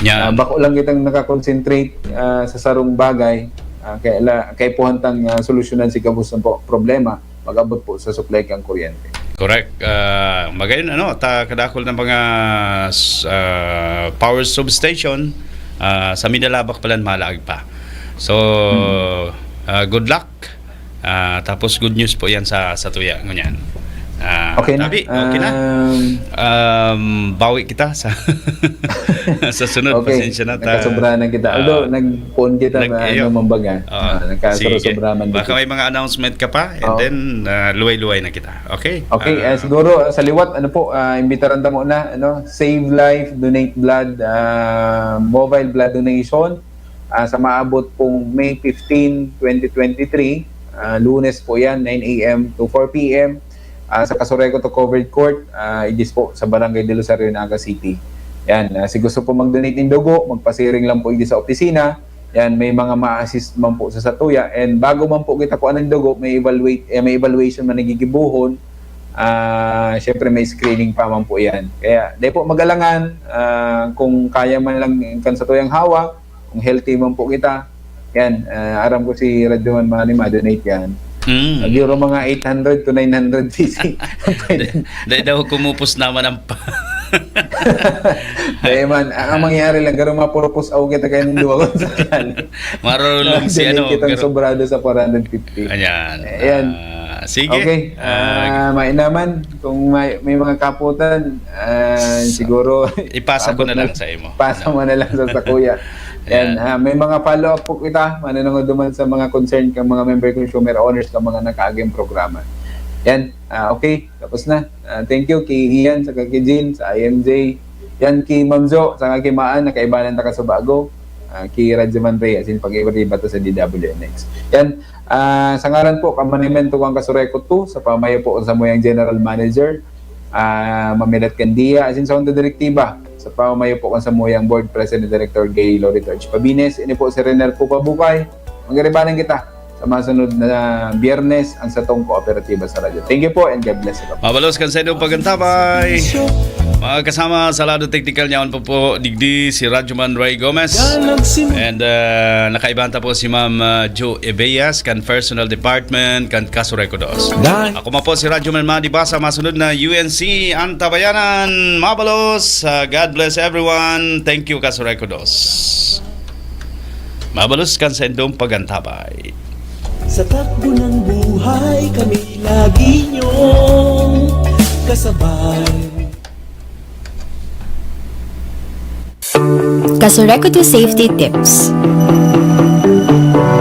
Yan. Ah, bako lang kitang nakakonsentrate ah, sa sarong bagay. Ah, kaya la, kaipuhan tang ah, solusyonan si gabos ng po, problema pag-abot po sa supply kang kuryente. Correct. Ah, magayon ano, ta kadakol ng mga s- ah, power substation ah, sa Minalabac pala malaag pa. So, ah, good luck. Ah, tapos good news po yan sa sa tuya ngunyan. Ah, Okay na. Tabi, okay na. Um, Um, bawi kita sa sa sunod. okay. Pasensya na. Ta, Nagkasobrahan na kita. ah, Although, nagpuon kita nag- na iyo. ano, mambaga. Ah, Ah, nagkasobrahan sige. man Baka kita. may mga announcement ka pa, and Oo. then ah, luway-luway na kita. Okay? Okay, Ah, ah, siguro ah, sa liwat, ano po, ah, imbitaran ta muna, ano, Save Life, Donate Blood, ah, Mobile Blood Donation, ah, sa maabot pong May fifteen, twenty twenty-three, ah, Lunes po yan, nine a m to four p m, ah, sa Kasureco to Covered Court, ah, igdi po sa Barangay del Rosario, Naga City. Yan, ah, si gusto po mag-donate ng dugo, magpasiring lang po igdi sa opisina. Yan, may mga ma-assist man po sa satuya. And bago man po kita kuan ng dugo, may evaluate, eh, may evaluation man nagigibuhon. Ah, syempre may screening pa man po yan. Kaya, di po magalangan, ah, kung kaya man lang kan satuyang hawak, kung healthy man po kita, yan, ah, aram ko si Radyo Man Mani ma-donate yan. Mm. Siguro mga eight hundred to nine hundred C C ang pwede. Dahil daw kumupos naman ang pa. Dahil man, ang, ang mangyayari lang, garo mapurpos ako kita kayo ng duwa ko sa kali. Marunong si Delete ano, kitang garo- sobrado sa four hundred fifty. Ayan. Ayan. Ah, sige. Okay. Ah, Ah, mainaman, kung may, may mga kaputan, ah, siguro, ipasa ko abot na na, lang sa imo. Pasa mo na lang sa, sa kuya. Yan. Ayan. Ah, may mga follow-up po kita, mananangod duman sa mga concern kang mga member consumer owners kang mga nakaaging programa. Yan. Ah, okay. Tapos na. Ah, thank you kay Ian, saka kay Jean, sa I M J. Yan, kay Ma'am Jo, saka kay Maan, nakaibanan ta ka sa bago. Ah, kay Radyo Man Ray, asin pag-iba-iba ta sa D W N X. Yan, ah, sa ngaran po, kamanagement ko ang Kasureko two, sa pamayo po sa muyang General Manager, ah, Mamilat Candia, asin sa Honda Direktiba, sa pamayo po kan sa muyang Board President Director Gay Lorito H. Pabines, ini po si Rener Pupa Bukay. Magaribanan kita sa masunod na Biyernes, ang satong kooperatiba sa radyo. Thank you po and God bless you. Mabalos kan sa inyong pagantabay. Mga kasama, sa lado teknikal niya, po po, digdi si Radyoman Ray Gomez. And uh, nakaibahan ta po si Ma'am uh, Jo Ebeas, kan personal department, kan Kasureko dos. Ako man po si Radyoman Madi Basa, masunod na U N C, Antabayanan. Mabalos, uh, God bless everyone. Thank you, Kasureko dos. Mabalos kan sa indong pagantabay. Sa takbo ng buhay, kami lagi niyong kasabay. Kasureko two Safety Tips.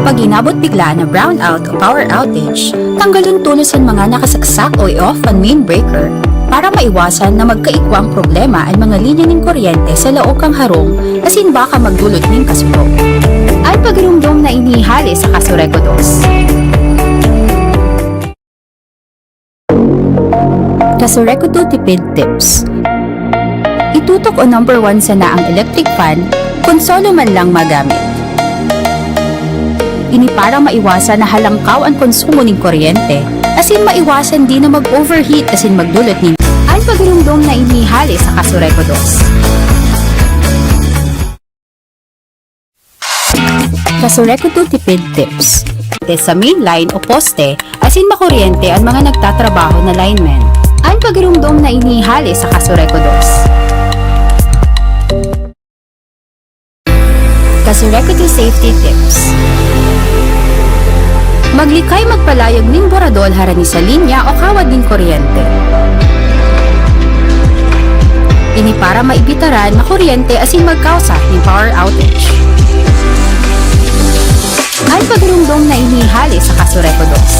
Pag inabot bigla na brownout o power outage, tanggalon tolos an mga nakasaksak o i-off an main breaker para maiwasan na magkaigwang problema an mga linya nin kuryente sa laog kan harong asin baka magdulot nin kasunog. An pagirumdom na ini hale sa Kasureko dos. Kasureko two Tipid Tips. Itutok o number one sana ang electric fan kun solo man lang magamit. Ini para maiwasan na halangkaw an konsumo nin kuryente, asin maiwasan din na mag-overheat asin magdulot nin an pagirumdom na ini hale sa Kasureko dos. Kasureko two Tipid Tips. Te sa main line o poste, asin makuryente an mga nagtatrabaho na linemen. An pagirumdom na ini hale sa Kasureko dos. Kasureko two Safety Tips. Maglikay magpalayog nin buradol harani sa linya o kawad nin kuryente. Ini para maibitaran na kuryente asin magkausa nin power outage. An pagirumdom na ini hale sa Kasureko dos.